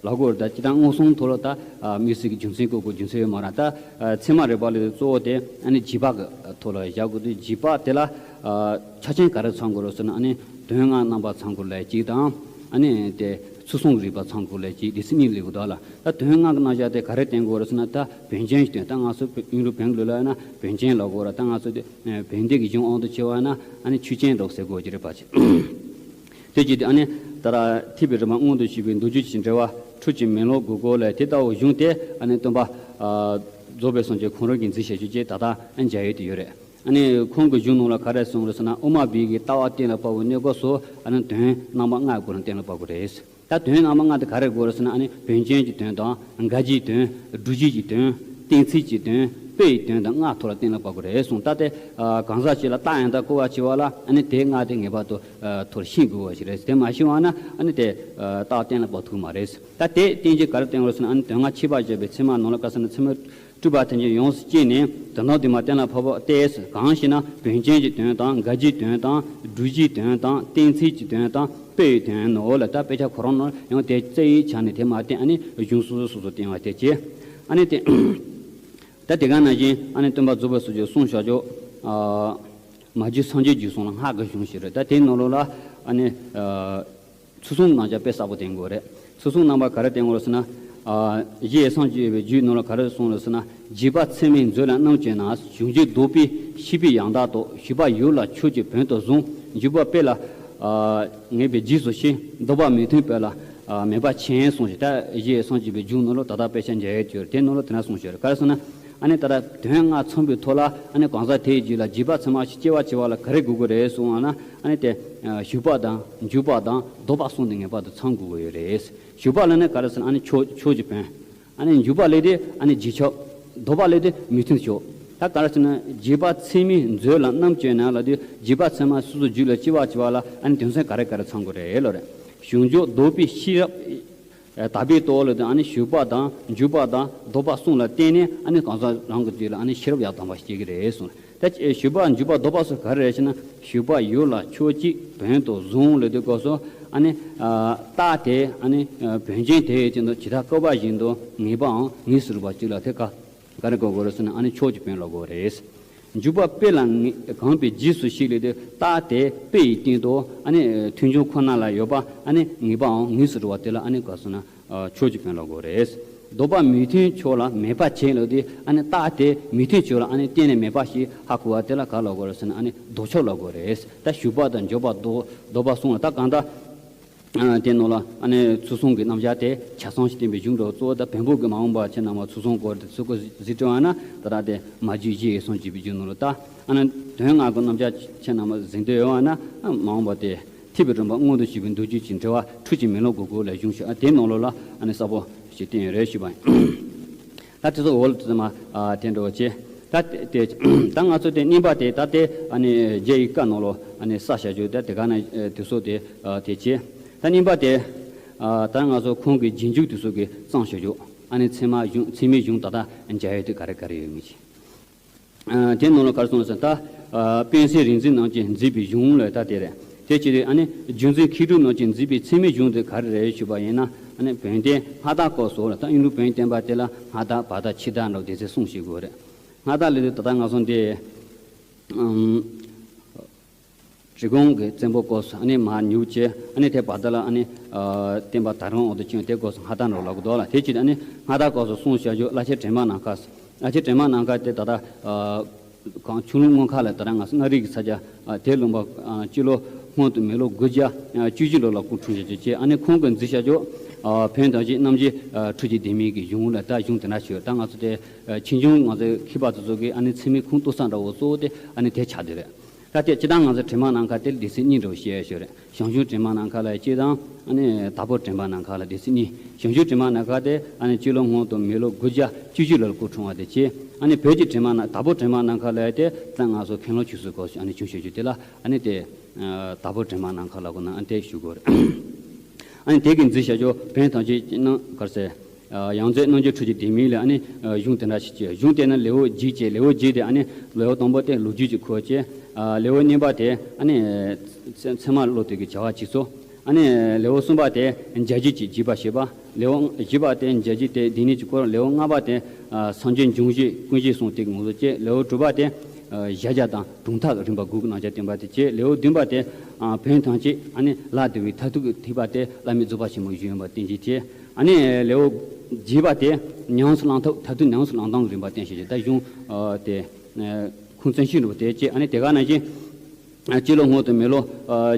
ལབ་དགོས་རེད། ད་སྤྱིར་བཏང་མངོན་སུམ་ཐོག་ལ་ད་ཨ་དམིགས་བསལ་གྱི་རྒྱུ་མཚན་བཀོད་དགོས་རྒྱུ་མཚན་ཡོད་མ་རེད། ད་ཨ་ཚད་མ་རིག་པ་ལ་གཙོ་བོ་དེ་ཨ་ནི་བརྗིད་པ་གི་ཐོག་ལ་བཞག་དགོས་དུས་བརྗིད་པ་དེ་ལ་ཨ་ཆ་རྐྱེན་ག་རེ་ཚང་དགོས་རེད་ཟེར་ན། ཨ་ནི་དོན་ལྔ་རྣམ་པ་ཚང་དགོས་ལབ་གཅིག་དང་། ཨ་ནི་དེ་ཚུལ་གསུམ་རིག་པ་ཚང་དགོས་ལབ་གཅིག་དེ་ཚོ་གཉིས་སླེབས་དགོས་ད་ལ། ད་དོན་ལྔ་གི་རྣམ་གཞག་དེ་ག་རེ་བསྟན་དགོས་རེད་ཟེར་ན། ད་བོན་ཆེན་ཞིག་བསྟན། ད་ང་ཚོ་ཡུན་རིང་བོན་ལུགས་ལ་ཡིན་ན་བོན་ཆེན་ལབ་དགོས་ར། ད་ང་ཚོ་དེ་བོན་སྡེ་གི་གཞུང་དབང་དུ་བྱས་པ་ཡིན་ན་ཨ་ནི་ཆོས་ཆེན་འདྲ་བོ་ཟེར་དགོས་ཀྱི་རེད་པ་ཅིག་དེ་བྱས་ཏེ་ཨ་ནི་ད་ར་ཐེག་པའི་རིམ་པ་མངོན་དུ་བྱེད་པའི་མདོ་རྒྱུད་ཀྱི་འགྲེལ་པ་འཕྲུལ་གྱི་མེ་ལོང་དགུ་སྐོར་ལས་དེ་ལྟ་བུ་གཞུང་དེ་ཨ་ནི་སྟོན་པ་རྫོགས་པའི་སངས་རྒྱས་ཁོང་རང་གིས་མཛད་བཞག་རྒྱུ་ཅིག་ད་ལྟ་མཇལ་ཡོང་གི་ཡོད་རེད། ཨ་ནི་ཁོང་གི་གཞུང་ནང་ལ་ག་རེ་གསུངས་རེད་ཟེར་ན། དབུ་མ་པའི་གི་ལྟ་བ་གཏན་ལ་དབབ་པའི་གནས་སྐབས་སུ་ཨ་ནི་དོན་རྣམ་པ་ལྔ་སྐོར་ལ་གཏན་ལ་དབབ་དགོས་རེད། ད་དོན་རྣམ་པ་ལྔ་དེ་ག་རེ་དགོས་རེད་ཟེར་ན། ཨ་ནི་བོན་ཆེན་གྱི་དོན་དང་། འགལ་རྐྱེན་གྱི་དོན། སྒྲུབ་བྱེད་ཀྱི་དོན། གཏན་ཚིགས་ཀྱི་དོན། དཔེ་ཡི་དོན་དང་ལྔ་ཐོག་ལ་གཏན་ལ་དབབ་དགོས་རེད་གསུངས། ད་དེ་གང་ཟག་ཅིག་ལ་རྟགས་ཡང་དག་བཀོད་པར་བྱེད་པ་ལ་ཨ་ནི་དེ་ལྔ་དེ་ངེས་པར་དུ་ཐོག་ཤེས་དགོས་པ་ཞིག་རེད། དེ་མ་ཤེས་པ་ན་ཨ་ནི་དེ་རྟགས་གཏན་ལ་དབབ་ཐུབ་མ་རེད། ད་དེ་གཏན་གཞི་ག་རེ་བསྟན་དགོས་རེད་ཟེར་ན། ཨ་ནི་དོན་ལྔ་ཁྱད་པར་བཞག་པའི་ཚད་མ་ནང་ལ་ག་ཟེར་ན། ཚད་མ་སྤྲུལ་པ་ཐམས་ཅད་ཡོངས་སུ་བསྐྱེད་ནས་དོན་དམ་དུ་མ་གཏན་ལ་ཕབ་པ་སྟེ། གང་ཞེ་ན། བོན་ཆེན་གྱི་དོན་དང་། འགལ་རྐྱེན་གྱི་དོན་དང་། སྒྲུབ་བྱེད་ཀྱི་དོན་དང་། གཏན་ཚིགས་ཀྱི་དོན་དང་། དཔེ་ཡི་དོན་ནོ་ལ། ད་དཔེ་ཆ་ཁོ་རང་ནང་ཡང་དེ་རྩ་བའི་ཆ་ནས་དེ་མ་བསྟན། ཨ་ནི་གཞུང་སོ་སོ་སོ་སོ་བསྟན་པ་དེ་བྱས། ཨ་ནི་དེ་ད་དེ་ག་ནང་བཞིན་ཨ་ནི་སྟོན་པ་རྫོགས་པའི་སངས་རྒྱས་གསུངས་བཞག་རྒྱུ། མ་རྒྱུད་སངས་རྒྱས་རྒྱུད་གསུམ་ལ་སྔགས་ཀྱི་གཞུང་ཞིག་རེད། ད་དེའི་ནང་ལོགས་ལ་ཨ་ནི། ཚུལ་གསུམ་རྣམ་གཞག་དཔེ་གསལ་པོ་བསྟན་དགོས་རེད། ཚུལ་གསུམ་རྣམ་པ་ག་རེ་བསྟན་དགོས་རེད་ཟེར་ན། ཨ་གཞི་ཡི་སངས་རྒྱས་པའི་རྒྱུད་ནང་ལ་ག་རེ་གསུངས་རེད་ཟེར་ན། བརྗིད་པ་ཚད་མའི་མཛོད་ལ་རྣམ་དཔྱོད་ན། གཞུང་རྒྱུད་ལྡོག་པའི་ཤེས་པས་ཡང་དག་རྟོགས། ཞུགས་པ་ཡུལ་ལ་ཕྱོགས་ཀྱི་བོན་དུ་བཟུང་། འཇུག་པ་དཔེ་ལ་ཨ་ངེས་པའི་རྗེས་སུ་ཞུགས། ལྡོག་པ་མུ་མཐུད་དཔེ་ལ་ཨ་མེད་པ་མཁྱེན་གསུངས་ཤིང་། ད་གཞི་ཡི་སངས་རྒྱས་པའི་རྒྱུད་ནང་ལ་ད་ལྟ་དཔེ་ཆ་མཇལ་ཡོད་ཀྱི་རེད། དེ་ནང་ལ་དེ་འདྲ་གསུངས་ཤིང་རེད། ག་རེ་ཟེར་ན། ཨ་ནི་ད་ལྟ་དོན་ལྔ་ཚང་བའི་ཐོག་ལ་ཨ་ནི་གང་ཟག་དེའི་རྒྱུད་ལ་བརྗིད་པ་ཚད་མ་ཞིག་སྐྱེ་བར་བྱེད་པ་ལ་ག་རེ་དགོས་ཀྱི་རེད་གསུངས་པ་ན། ཨ་ནི་དེ་ཞུགས་པ་དང་འཇུག་པ་དང་ལྡོག་པ་གསུམ་དེ་ངེས་པར་དུ་ཚང་དགོས་ཀྱི་ཡོད་རེད། ཞུགས་པ་ལ་ནི་ག་རེ་ཟེར་ན། ཨ་ནི་ཕྱོགས་ཕྱོགས་ཀྱི་བོན། ཨ་ནི་འཇུག་པ་ལ་དེ་ཨ་ནི་རྗེས་ཕྱོགས། ལྡོག་པ་ལ་དེ་མུ་མཐུད་ཕྱོགས། ད་ག་རེ་ཟེར་ན། བརྗིད་པ་ཚད་མའི་མཛོད་ལ་རྣམ་དཔྱོད་ན་ལབ་དུས། བརྗིད་པ་ཚད་མ་སོ་སོའི་རྒྱུད་ལ་སྐྱེ་བར་བྱེད་པ་ལ་ཨ་ནི་དོན་ཚན་ག་རེ་ག་རེ་ཚང་དགོས་རེད་ལབ་རེད། གཞུང་ཕྱོགས་ལྡོག་པའི་ཤེས་རབ། དག་པའི་ཐོག་ལ་དེ་ཨ་ནི་ཞུགས་པ་དང་འཇུག་པ་དང་ལྡོག་པ་གསུམ་ལ་བརྟེན་ནས་ཨ་ནི་གང་ཟག་རང་གི་རྒྱུད་ལ་ཨ་ནི་ཤེས་རབ་ཡར་ལྡན་པ་སྐྱེ་གི་རེད་གསུངས། ད་ཞུགས་པ་འཇུག་པ་ལྡོག་པ་སོགས་ག་རེ་རེད་ཟེར་ན། ཞུགས་པ་ཡུལ་ལ་ཕྱོགས་གཅིག་བོན་དུ་བཟུང་ལབ་དུས་སྐབས་སུ་ཨ་ནི་རྟགས་དེ་ཨ་ནི་བོན་ཆེན་དེའི་སྟེང་དུ་ཇི་ལྟར་བཀོད་པ་བཞིན་དུ་ངེས་པའམ་ངེས་སུ་རུང་བ་གཅིག་ལ་དེ་ག་ག་རེ་དགོས་དགོས་རེད་ཟེར་ན། ཨ་ནི་ཕྱོགས་ཀྱི་བོན་ལ་དགོས་རེད། འཇུག་པ་དཔེ་ལ་ངེས་གང་བའི་རྗེས་སུ་ཞུགས་ལབ་དུས། རྟགས་དེ་དཔེ་ཡི་སྟེང་དུ་ཨ་ནི་མཐུན་ཕྱོགས་ཁོ་ན་ལ་ཡོད་པ་ཨ་ནི་ངེས་པའམ་ངེས་སུ་རུང་བ་དེ་ལ་ཨ་ནི་ག་ཟེར་ན། ཨ་ཕྱོགས་ཀྱི་བོན་ལ་དགོས་རེད། ལྡོག་པ་མུ་མཐུད་ཕྱོགས་ལ་མེད་པ་མཁྱེན་ལབ་དུས། ཨ་ནི་རྟགས་དེ་མུ་མཐུད་ཕྱོགས་ལ་ཨ་ནི་གཏན་ནས་མེད་པ་ཞིག་ཧ་གོ་བ་དེ་ལ་ག་ལ་དགོས་རེད་ཟེར་ན། ཨ་ནི་ལྡོག་ཕྱོགས་ལ་དགོས་རེད། ད་ཞུགས་པ་དང་འཇུག་པ་ལྡོག་ལྡོག་པ་གསུམ་ལ་ད་གང་ལྟར། ཨ་དེ་ནང་ལ་ཨ་ནི་ཚུལ་གསུམ་གྱི་རྣམ་གཞག་དེ་ཆ་ཚང་ཞིག་བསྟན་པའི་གཞུང་འདྲ་བོ་གཙོ་བོ། ད་བོན་པོ་གི་མ་འོངས་པ་ཁྱེད་རྣམ་པ་ཚུལ་གསུམ་སྐོར་དེ་ཚུལ་སྐོར་གཟིགས་སྤྲོ་བ་ན། ད་ར་དེ་མ་རྒྱུད་གཞི་ཡི་སངས་རྒྱས་པའི་རྒྱུད་ནང་ལ་ད་ཨ་ནི་དོན་ལྔ་གི་རྣམ་གཞག་ཁྱེད་རྣམ་པ་གཟིགས་འདོད་ཡོད་པ་ན། ཨ་མ་འོངས་པ་དེ། ཐེག་པའི་རིམ་པ་མངོན་དུ་བྱེད་པའི་མདོ་རྒྱུད་ཀྱི་འགྲེལ་པ་འཕྲུལ་གྱི་མེ་ལོང་དགུ་སྐོར་ལས་གཞུང་ཞུ། ཨ་དེའི་ནང་ལོགས་ལ་ཨ་ནི་གསལ་པོ་ཞིག་བསྟན་ཡོད་རེད་ཞུས་པ་ཡིན། ད་དེ་ཚོ་འོག་ལ་དེ་ཚོ་མ་ཨ་དེ་འདྲ་བོ་བྱས། ད་དེ་ད་ང་ཚོ་དེ་གཉིས་པ་དེ་ད་དེ་ཨ་ནི་རྒྱ་ཡི་བཀའ་ནང་ལོགས་ཨ་ནི་ས་བྱ་རྒྱུ་ད་དེ་ག་ན་དེ་ཚོ་དེ་ཨ་དེ་བྱས། ད་གཉིས་པ་དེ་ཨ་ད་ང་ཚོ་ཁོང་གི་རྗེས་འཇུག་དེ་ཚོ་གི་གཙང་བྱ་རྒྱུ། ཨ་ནི་ཚད་མ་གཞུང་ཚད་མའི་གཞུང་ད་ལྟ་མཇལ་ཡོད་དེ་ག་རེ་ག་རེ་ཡོད་མེད་ཅིག་དེ་ནང་ལ་ག་རེ་གསུངས་ཟེར་ན། ད་དཔལ་སྲིད་རིག་འཛིན་རྣམས་ཀྱིས་མཛད་པའི་གཞུང་ལ་ད་དེ་རེད། དེ་ཅི་རེད། ཨ་ནི་རྒྱུ་མཚན་མཁས་གྲུབ་རྣམས་ཀྱིས་མཛད་པའི་ཚད་མའི་གཞུང་དེ་ག་རེ་རེད་ཞུས་པ་ཡིན་ན། ཨ་ནི་བོན་བསྟན་སྔ་དར་སྐབས་སུ་ལ། ད་ཨིན་རུ་བོན་བསྟན་པ་དེ་ལ་སྔ་དར་བར་དར་ཕྱི་དར་འདྲ་བོ་དེ་ཚོ་གསུངས་ཤིག་དགོས་རེད། སྔ་དར་ལ་དེ་ད་ལྟ་ང་ཚོ་འདི། ཨམ། གྲི་གུམ་གྱི་བཙན་པོ་སྐབས་སུ་ཨ་ནི་མར་ཉུག་བྱས། ཨ་ནི་དེ་བར་དར་ལ་ཨ་ནི་བསྟན་པ་ད་རུང་འོག་ཏུ་ཕྱིན། དེ་སྐབས་སུ་སྔ་དར་འདྲ་བོ་ལབ་ཀྱི་འདུག་ལ། དེ་ཅི་ཨ་ནི་སྔ་དར་སྐབས་སུ་གསུངས་བཞག་རྒྱུ་བླ་ཆེན་དྲི་མ་ནམ་མཁའ། བླ་ཆེན་དྲི་མ་ནམ་མཁའ་དེ་ད་ལྟ་གང་ཆུ་ཀླུང་སྔོན་ཁ་ལ་ད་ལྟ་ང་ཚོ་མངའ་རིས་ཀྱི་ས་ཆ་དེ་ལུང་པ་སྤྱི་ལོ་སྔོན་དུ་མི་ལོ་དགུ་བརྒྱ་བཅུ་བཞི་ལོ་ལ་སྐུ་འཁྲུངས་བཞག་རྒྱུ་བྱས། ཨ་ནི་ཁོང་གིས་མཛད་བཞག་རྒྱུ་བོན་དང་བཅས་རྣམ་འབྱེད་འཕྲུལ་གྱི་ལྡེ་མིག་གི་གཞུང་ལ། ད་གཞུང་དེ་འདྲ་ཞིག་ཡོད། ད་ང་ཚོ་དེ་ཆོས་འབྱུང་ང་ཚོའི་མཁས་པ་དེ་ཚོ་གིས་ཨ་ནི་ཚད་མའི་ཁུངས་གཏུགས་ས་འདྲ་བོ་གཙོ་བོ་དེ་ཨ་ནི་དེ་ཆགས་བསྡད་རེད། ད་དེ་སྤྱིར་བཏང་ང་ཚོ་དྲི་མ་ནམ་མཁའ་དེ་ལ་སྡེ་ཚན་གཉིས་འདྲ་བོ་བཤད་ཡོད་རེད། ཞང་ཞུང་དྲི་མ་ནམ་མཁའ་ལ་གཅིག་དང་། ཨ་ནི་དྭགས་པོ་དྲི་མ་ནམ་མཁའ་ལ་སྡེ་ཚན་གཉིས། ཞང་ཞུང་དྲི་མ་ནམ་མཁའ་དེ་ཨ་ནི་སྤྱི་ལོ་སྔོན་དུ་མི་ལོ་དགུ་བརྒྱ་བཅུ་བཞི་ལོར་སྐུ་འཁྲུངས་པ་དེ་བྱས། ཨ་ནི་བོད་ཀྱི་དྲི་མ་ནམ། དྭགས་པོ་དྲི་མ་ནམ་མཁའ་ལ་དེ་ད་ང་ཚོ་མཁན་སློབ་ཆོས་གསུམ་སྐོར་ཞིག་ཨ་ནི་བྱུང་བཞག་རྒྱུ་དེ་ལ་ཨ་ནི་དེ་དྭགས་པོ་དྲི་མ་ནམ་མཁའ་ལབ་དགོས་ན་ཨ་ནི་དེ་ཞུ་དགོས་རེད། ཨ་ནི་དེ་གིས་མཛད་བཞག་རྒྱུ་བོན་དང་བཅས་རྣམས་ག་རེ་ཟེར། ཡང་རྩེ་རྣམ་འབྱེད་འཕྲུལ་གྱི་ལྡེ་མིག་ལ་ཨ་ནི་གཞུང་དེ་འདྲ་ཞིག་བྱས། གཞུང་དེ་ནི་ལེའུ་བརྒྱད་བྱས། ལེའུ་བརྒྱད་དེ་ཨ་ནི་ལེའུ་དང་པོ་དེ་ལོ་རྒྱུས་ཀྱི་སྐོར་བྱས། ལེའུ་གཉིས་པ་དེ་ཨ་ནི་ཚད་མ་བློ་དེ་གི་བྱ་བ་བྱེད་ཚུལ། ཨ་ནི་ལེའུ་གསུམ་པ་དེ་འཇའ་རྒྱས་ཀྱི་རྒྱས་པ་བཤད་པ། ལེའུ་བཞི་པ་དེ་འཇའ་རྒྱས་དེ་སྡེ་སྣོད་ཀྱི་སྐོར། ལེའུ་ལྔ་པ་དེ་སངས་རྒྱས་འབྱུང་བཞི་ཀུན་གཞི་གསུམ་དེ་གི་ངོ་སོ་བྱས། ལེའུ་དྲུག་པ་དེ་གཞལ་བྱ་དང་གྲུབ་མཐའ་རིམ་པ་དགུ་གི་རྣམ་གཞག་བསྟན་པ་དེ་བྱས། ལེའུ་བདུན་པ་དེ་བོན་དང་བཅས་ཨ་ནི་ལ་དུ་བའི་མཐར་ཐུག་གི་ཐེག་པ་དེ་བླ་མེད་རྫོགས་པ་ཆེན་པོའི་གཞུང་ཡིན་པ་བསྟན་བྱས་བྱས། ཨ་ནི་ལེའུ་བརྒྱད་པ་དེ་ཉམས་སུ་བླང་ཐབས། མཐར་ཐུག་ཉམས་སུ་བླང་སྟངས་རིམ་པ་བསྟན་བྱས་བྱས། ད་གཞུང་དེ་ཁུངས་བཙན་ཤོས་རུ་དེ་བྱས། ཨ་ནི་དེ་ག་ནང་བཞིན་སྤྱི་ལོ་སྔོན་དུ་མི་ལོ་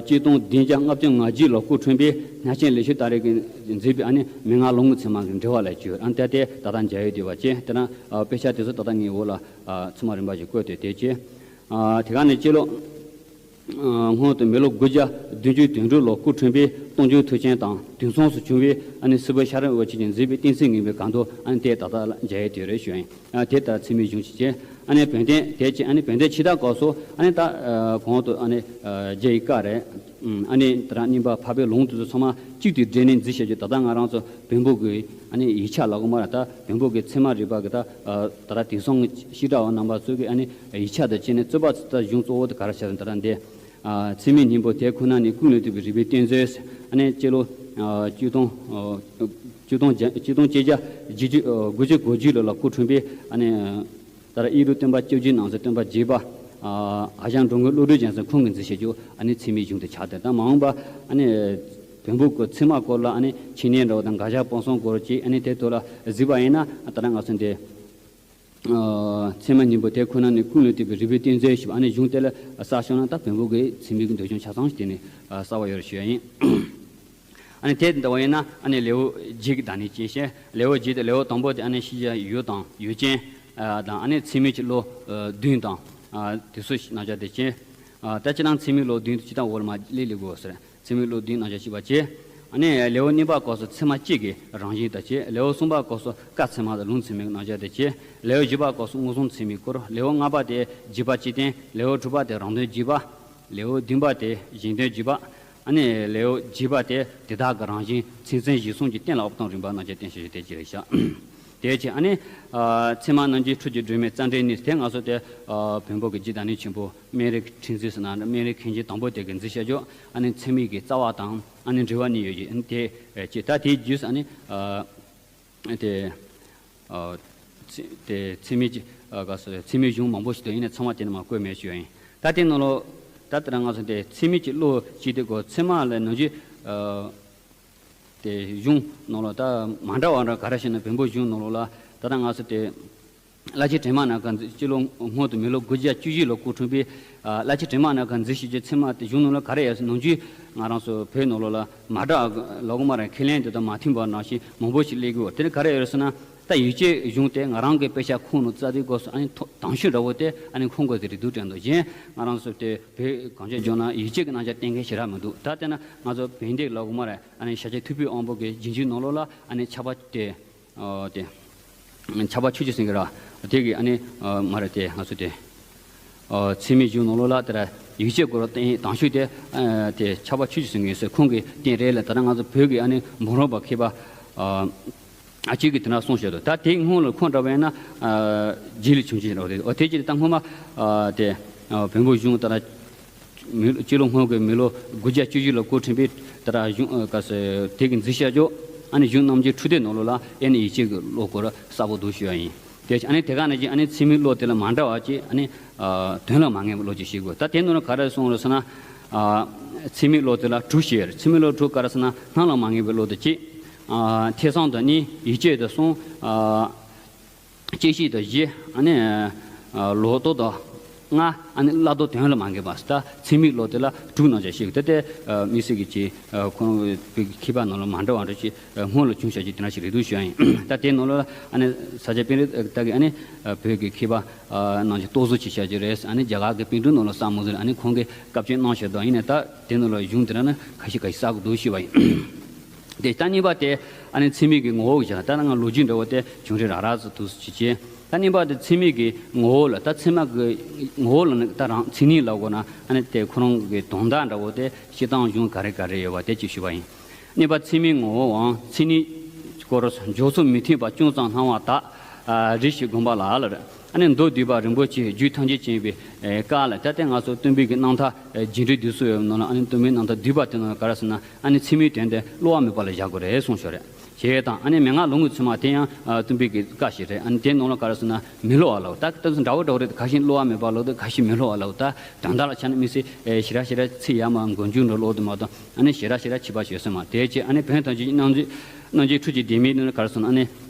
གཅིག་སྟོང་བདུན་བརྒྱ་ལྔ་བཅུ་ང་བརྒྱད་ལོར་སྐུ་འཁྲུངས་པའི་གནས་ཆེན་ལེགས་བཤད་ཏཱ་རེ་གིས་མཛད་པའི་ཨ་ནི་མན་ངག་ལུང་གི་ཚད་མ་གི་འགྲེལ་བ་ལ་བརྗོད། ཨ་ནི་ད་ལྟ་ད་ལྟ་མཇལ་ཡོང་བསྡད་པ་བྱས། དེ་ན་དཔེ་ཆ་དེ་ཚོ་ད་ལྟ་ངའི་འོག་ལ་ཚད་མ་རིམ་པ་བཞིན་བཀོད་དེ་དེ་བྱས། དེ་ག་ནས་སྤྱི་ལོ་སྔོན་དུ་མི་ལོ་དགུ་བརྒྱ་བདུན་ཅུ་དོན་དྲུག་ལོར་སྐུ་འཁྲུངས་པའི་སྟོང་རྒྱུང་མཐུ་ཆེན་དང་དུས་མཚུངས་སུ་བྱུང་བའི་ཨ་ནི་སྲིད་པའི་ཤ་རི་པ་ཆེན་གྱིས་མཛད་པའི་གཏན་ཚིགས་ངེས་པའི་སྒང་དུ་ཨ་ནི་དེ་ད་ལྟ་ལ་མཇལ་ཡོང་བསྡད་རེད་ཞུ་ཡིན། ཨ་དེ་ལྟར་ཚད་མའི་གཞུང་ཞིག་བྱས། ཨ་ནི་བོན་བསྟན་དེ་བྱས། ཨ་ནི་བོན་བསྟན་ཕྱི་དར་སྐབས་སུ་ཨ་ནི་ད་གོང་དུ་ཨ་ནི་རྒྱ་ཡི་བཀའ་རེད། ཨ་ནི་ད་རང་རྙིང་པ་འཕགས་པའི་ལུང་དེ་ཚོ་ཚང་མ་གཅིག་ཏུ་སྦྲེལ་ནས་མཛད་བཞག་རྒྱུ། ད་ལྟ་ང་རང་ཚོ་བོན་པོ་གི་ཨ་ནི་ཡིག་ཆ་ལབ་དགོས་མ་རེད། ད་བོན་པོ་གི་ཚད་མ་རིག་པ་གི་ད་ད་ལྟ་དེང་སང་གི་བཤད་གྲྭ་བ་རྣམ་པ་ཚོ་གི་ཨ་ནི་ཡིག་ཆ་དང་བཅས་ནས་རྩོད་པ་ད་གཞུང་གཙོ་བོ་དེ་ག་རེ་བྱས་ཟེར་ན། ད་ལྟ་འདི་ཚད་མའི་སྙིང་པོ་དེ་ཁོ་ན་ནི་ཀུན་ལས་བཏུས་པའི་རིགས་པའི་གཏེར་མཛོད། ཨ་ནི་སྤྱི་ལོ་ཆིག་སྟོང་ཆིག་སྟོང་ཆིག་སྟོང་ཆིག་བརྒྱ་དགུ་བཅུ་གོ་བརྒྱད་ལོ་ལ་སྐུ་འཁྲུངས་པའི་ཨ་ནི་ད་ལྟ་ཡིག་དྲུག་སྟོན་པ་བཅོ་བརྒྱད་ནང་གསེས་སྟོན་པ་བརྒྱད་པ། ཨ་ཞང་འགྲོ་མགོན་བློ་གྲོས་རྒྱལ་མཚན་ཁོང་གིས་མཛད་བཞག་རྒྱུ་ཨ་ནི་ཚད་མའི་གཞུང་དེ་ཆགས་ཏེ། ད་མ་འོངས་པ་ཨ་ནི་བོན་པོ་གི་ཚད་མ་སྐོར་ལ་ཨ་ནི་འཆད་ཉན་འདྲ་བོ་དང་དགག་བཞག་སྤང་གསུམ་སྐོར་བཅས་ཨ་ནི་དེ་ཐོག་ལ་གཟིགས་པ་ཡིན་ན། ད་ལྟ་ང་ཚོ་འདི་ཚད་མའི་སྙིང་པོ་དེ་ཁོ་ན་ནི་ཀུན་ལས་བཏུས་པའི་རིགས་པའི་གཏེར་མཛོད་ཞེས་པ་ཨ་ནི་གཞུང་དེ་ལ་གསལ་ཤོས་ན། ད་བོན་པོ་གི་ཚད་མའི་གི་འདོད་ཆུང་ཆ་ཚང་ཞིག་དེ་ནི་གསལ་བ་ཡོད་རེད་ཞུ་ཡ་ཡིན། ཨ་ནི་དེ་འདྲ་བ་ཡིན་ན་ཨ་ནི་ལེའུ་བརྒྱད་ཀྱི་བདག་ཉིད་ཅན་ཞེས། ལེའུ་བརྒྱད་དེ་ལེའུ་དང་པོ་དེ་ཨ་ནི་ཤེས་བྱ་ཡུལ་དང་ཡུལ་ཅན་དང་། ཨ་ནི་ཚད་མའི་གི་བློ་བདུན་དང་དེ་ཚོ་རྣམ་གཞག་དེ་བྱས། ད་ཅི་ལྟར་ཚད་མའི་བློ་བདུན་དེ་ཅི་ལྟར་འོག་ལ་མར་སླེབས་སླེབས་དགོས་ཟེར། ཚད་མའི་བློ་བདུན་རྣམ་གཞག་ཅེས་པ་བྱས། ཨ་ནི་ལེའུ་གཉིས་པ་སྐབས་སུ་ཚད་མ་གཅིག་གི་རང་བཞིན་དང་བཅས། ལེའུ་གསུམ་པ་སྐབས་སུ་བཀའ་ཚད་མ་དང་ལུང་ཚད་མའི་རྣམ་གཞག་དང་བཅས། ལེའུ་བཞི་པ་སྐབས་སུ་མངོན་སུམ་ཚད་མའི་སྐོར། ལེའུ་ལྔ་པ་དེ་རྗེས་དཔག་སྤྱི་བསྟན། ལེའུ་དྲུག་པ་དེ་རང་དོན་རྗེས་དཔག། ལེའུ་བདུན་པ་དེ་གཞན་དོན་རྗེས་དཔག། ཨ་ནི་ལེའུ་བརྒྱད་པ་དེ་དེ་དག་གི་རང་བཞིན་མཚན་མཚོན་གཞི་གསུམ་གྱི་གཏན་ལ་དབབ་སྟངས་རིམ་པ་རྣམ་གཞག་བསྟན་བཞག་རྒྱུ་དེ་ཅི་རེད་ཤག་དེ་བྱས་ཨ་ནི་ཚད་མ་རྣམ་འབྱེད་འཕྲུལ་གྱི་སྒྲོན་མེ་རྩ་འགྲེལ་ནི་དེ་ང་ཚོ་དེ་བོན་པོ་གི་རྗེ་བདག་ཉིད་ཆེན་པོ་སྨན་རི་ཁྲི་འཛིན་ཟེར་ན་སྨན་རི་མཁན་ཆེན་དང་པོ་དེ་གིས་མཛད་བཞག་རྒྱུ་ཨ་ནི་ཚད་མའི་གི་རྩ་བ་དང་ཨ་ནི་འགྲེལ་བ་གཉིས་ཡོད་ཀྱི། ཨ་ནི་དེ་ཅི་ད་དེའི་རྗེས་སུ་ཨ་ནི་དེ་དེ་ཚད་མའི་གི་ག་ཚད་མའི་གཞུང་མང་པོ་ཞིག་འདུག་ཡིན་ནའི་ཚང་མ་དེ་ནས་མར་བཀོད་མེད་ཞུ་ཡ་ཡིན། ད་དེ་ནང་ལོགས་ད་ལྟ་ང་ཚོ་དེ་ཚད་མའི་གི་བློ་ཅི་དེ་གོ་ཚད་མ་ལ་ནང་བཞིན། དེ་གཞུང་ནང་ལ་ད་མ་འདྲ་བ་འདྲ་ག་རེ་ཞེ་ན། བོན་པོ་གཞུང་ནང་ལོགས་ལ་ད་ལྟ་ང་ཚོ་དེ་བླ་ཆེན་དྲི་མ་ནམ་མཁའ་མཛད། སྤྱི་ལོ་སྔོན་དུ་མི་ལོ་དགུ་བརྒྱ་བཅུ་བཞི་ལོར་སྐུ་འཁྲུངས་པའི་ཨ་བླ་ཆེན་དྲི་མ་ནམ་མཁའ་མཛད་བཞག་རྒྱུ་ཚད་མ་དེ་གཞུང་ནང་ལ་ག་རེ་ཡོད་ཟེར། ནང་བཞིན་ང་རང་ཚོ་བོད་ནང་ལོགས་ལ་མ་འདྲ་བ་ལབ་དགོས་མ་རེད། ཁས་ལེན་དེ་དང་མ་མཐུན་པ་ནང་བཞིན་མང་པོ་ཞིག་སླེབས་ཀྱི་ཡོད། དེ་ནི་ག་རེ་ཡོད་ཟེར་ན། ད་ཡིག་ཆའི་གཞུང་དེ་ང་རང་གི་དཔེ་ཆ་ཁུངས་ནང་བཙལ་དུས་སྐབས་སུ་ཨ་ནི་ཐོ་དང་ཤོས་འདྲ་བོ་དེ་ཨ་ནི་ཁུངས་དགོས་ཟེར་རེད་འདུག་དྲན་འདུག་གཞན་ང་རང་ཚོ་དེ་བོད་གངས་ཅན་ལྗོངས་ན་ཡིག་ཆའི་གི་རྣམ་གཞག་གཏན་འཁེལ་ཞེ་དྲག་མི་འདུག་ད་བལྟས་ན་ང་ཚོ་བོན་བསྟན་ལབ་དགོས་མ་རེད། ཨ་ནི་ཤཱཀྱ་ཐུབ་པའི་དབང་པོ་གི་རྗེས་འཇུག་ནང་ལོགས་ལ་ཨ་ནི་ཕྱྭ་པ་དེ་ཨ་དེ་ཕྱྭ་པ་ཆོས་ཀྱི་སེང་གེ་ར་དེ་གི་ཨ་ནི་མ་རེད། དེ་ང་ཚོ་དེ་ཨ་ཚད་མའི་གཞུང་ནང་ལོགས་ལ་དེ་ར་ཡིག་ཆའི་སྐོར་བསྟན་དང་ཤོས་དེ་ཨ་དེ་ཕྱྭ་པ་ཆོས་ཀྱི་སེང་གེ་ཟེར་ཁོང་གིས་བསྟན་རེད་ལ། ད་ལྟ་ང་ཚོ་བོད་ཀྱི་ཨ་ནི་འབུམ་རམས་པ་མཁས་པ་ཨ་ ཨ་ཅིག་གིས་དེ་འདྲ་གསུངས་བཞག་འདུག་ད་དེའི་སྔོན་ལ་ཁོང་འདྲ་བ་ཡིན་ན་ཨ་རྗེ་ལ་བྱོན་ཅིག་འདྲ་བ་རེད། འོ་དེ་ཅི་ད་སྔོན་མ་ཨ་དེ་ཨ་བོན་པོ་གཞུང་ལྟར་ན་མི་སྤྱི་ལོ་སྔོན་གྱི་མི་ལོ་དགུ་བརྒྱ་བཅུ་བཞི་ལ་སྐུ་ཕྲེང་བའི་ད་ལྟ་གཞུང་ཨ་ག་ཟེ་དེ་གི་མཛད་བྱ་ཅོག་ཨ་ནི་གཞུང་རྣམ་འབྱེད་འཕྲོས་དེབ་ནང་ལོགས་ལ་ཨེ་ནི་ཡིད་ཆེས་ཀྱི་བློ་སྐོར་གསལ་པོ་འདུག་ཞུ་བ་ཡིན། དེ་ཨ་ནི་དེ་ག་ནང་བཞིན་ཨ་ནི་ཚེ་མིའི་བློ་དེ་ལ་མ་འདྲ་བ་ཅིག་ཨ་ནི་ཨ་དོན་ལ་མ་ངེས་པའི་བློ་ཅིག་ཤེས་དགོས། ད་དེ་ནང་ལ་ག་རེ་གསུངས་རེད་ཟེར་ན། ཨ་ཚེ་མིའི་བློ་དེ་ལ་དྲུག་ཞེས། ཚེ་མིའི་བློ་དྲུག་ག་རེ་ཟེར་ན། སྣང་ལ་མ་ངེས་པའི་བློ་དེ་གཅིག་ཨ་ཐེ་ཚོམ་དང་གཉིས། ཡིད་ཆེས་དང་གསུམ། ཨ་བཅད་ཤེས་དང་བཞི། ཨ་ནི་ཨ་ལོག་རྟོག་དང་ལྔ། ཨ་ནི་བློ་ལྡོག་དོན་ལ་མ་ངེས་པ། ད་ཚེ་མིའི་བློ་དེ་ལ་དྲུག་ནང་བཞིན་ཤེས་དགོས། ད་དེ་ཨ་དམིགས་བསལ་གྱི་ཅིག་ཨ་ཁོང་བོད་ཀྱི་མཁས་པ་ནང་ལ་མ་འདྲ་བ་འདྲ་ཅིག་ཨ་སྔོན་ལ་བྱུང་བཞག་ཅིག་དེ་འདྲ་ཞིག་རེད་འདུག་ཞུ་ཡ་ཡིན། ད་དེ་ནང་ལ་ཨ་ནི་ས་སྐྱ་པཎྜི་ཏ་གིས་ཨ་ནི་ཨ་བོད་ཀྱི་མཁས་པ་ཨ་ནང་བཞིན་རྟོག་བཟོ་བྱས་བཞག་ཅིག་རེད། ཨ་ནི་རྒྱ་གར་གྱི་པཎ་གྲུབ་ནང་ལ་གསལ་མོ་ཟེར། ཨ་ནི་ཁོང་གིས་བཀའ་བཀྱོན་གནང་བཞག་འདུག་ཡིན་ནའི་ད་དེ་ནང་ལ་གཞུང་དེ་འདྲ་ནི་ཁ་ཤས་ཁ་ཤས་གསལ་གི་འདུག་ཞུ་བ་ཡིན། དེ་ད་གཉིས་པ་དེ་ཨ་ནི་ཚེ་མིའི་གི་ངོ་བོ་བཞག་ད་ང་ལོ་རྒྱུས་འདྲ་བོ་དེ་བྱུང་རིམ་རགས་རགས་ཙམ་འདུག་ཅིག་བྱས། ད་གཉིས་པ་དེ་ཚེ་མིའི་གི་ངོ་བོ་ལ། ད་ཚད་མ་གི་ངོ་བོ་ལ་ནི་ད་རང་མཚན་ཉིད་ལབ་དགོས་ན་ཨ་ནི་དེ་ཁོ་རང་གི་དོན་དག་འདྲ་བོ་དེ་སྤྱིར་བཏང་གཞུང་ག་རེ་ག་རེ་ཡོད་པ་དེ་ཅིག་ཞུ་བ་ཡིན། གཉིས་པ་ཚད་མའི་ངོ་བོའམ་མཚན་ཉིད་སྐོར། འཇོག་ཚུལ་མི་མཐུན་པ་ཅུང་ཙམ་སྣང་བ་དག་ཨ་རེ་ཞིག་དགོངས་པ་ལ་ལར། ཨ་ནི་མདོ་སྡུད་པ་རིན་པོ་ཆེ་རྒྱུད་ཐམས་ཅད་མཁྱེན་པའི་ཨེ་བཀའ་ལ། ད་ལྟ་ང་ཚོ་སྟོན་པའི་གི་རྣམ་ཐར་ཨེ་རྒྱས་འབྲིང་བསྡུས་གསུམ་ཡོད་ནང་ལ། ཨ་ནི་སྟོན་པའི་རྣམ་ཐར་བསྡུས་པ་དེ་ནང་ག་རེ་ཟེར་ན། ཨ་ནི་ཚད་མའི་དོན་དེ་སླུ་བ་མེད་པ་ལ་བཞག་དགོས་རེད་གསུངས་བཞག་རེད། ཞེས་དང་། ཨ་ནི་མན་ངག་ལུང་གི་ཚད་མ་དེ་ཡང་ཨ་སྟོན་པའི་གི་བཀའ་ཞིག་རེད། ཨ་ནི་དེ་ནང་ལ་ག་རེ་ཟེར་ན་མི་སླུ་བ་ལབ། ད་ལྟ་འདྲ་བོ་འདྲ་བོ་རེད། ཁ་ཤས་སླུ་བ་མེད་པ་ལབ་དུས་ཁ་ཤས་མི་སླུ་བ་ལབ། ད་དོན་དག་ལ་ཆ་ནས་དམིགས་བསལ་ཨེ་ཞེ་དྲག་ཞེ་དྲག་ཚིག་ཡར་མར་མགོ་མཇུག་འདྲ་ཀློག་དུ་མ་གཏོགས། ཨ་ནི་ཞེ་དྲག་ཞེ་དྲག་ཁྱད་པར་ཞིག་ཡོད་ས་མ་རེད། དེ་བྱས་ཨ་ནི་བོན་དང་རྗེ་རྣམ་འབྱེད་རྣམ་འབྱེད་འཕྲོས་ཀྱི་ལྡེ་མིག་ནི་ག་རེ་ཟེར་ན། ཨ་ནི་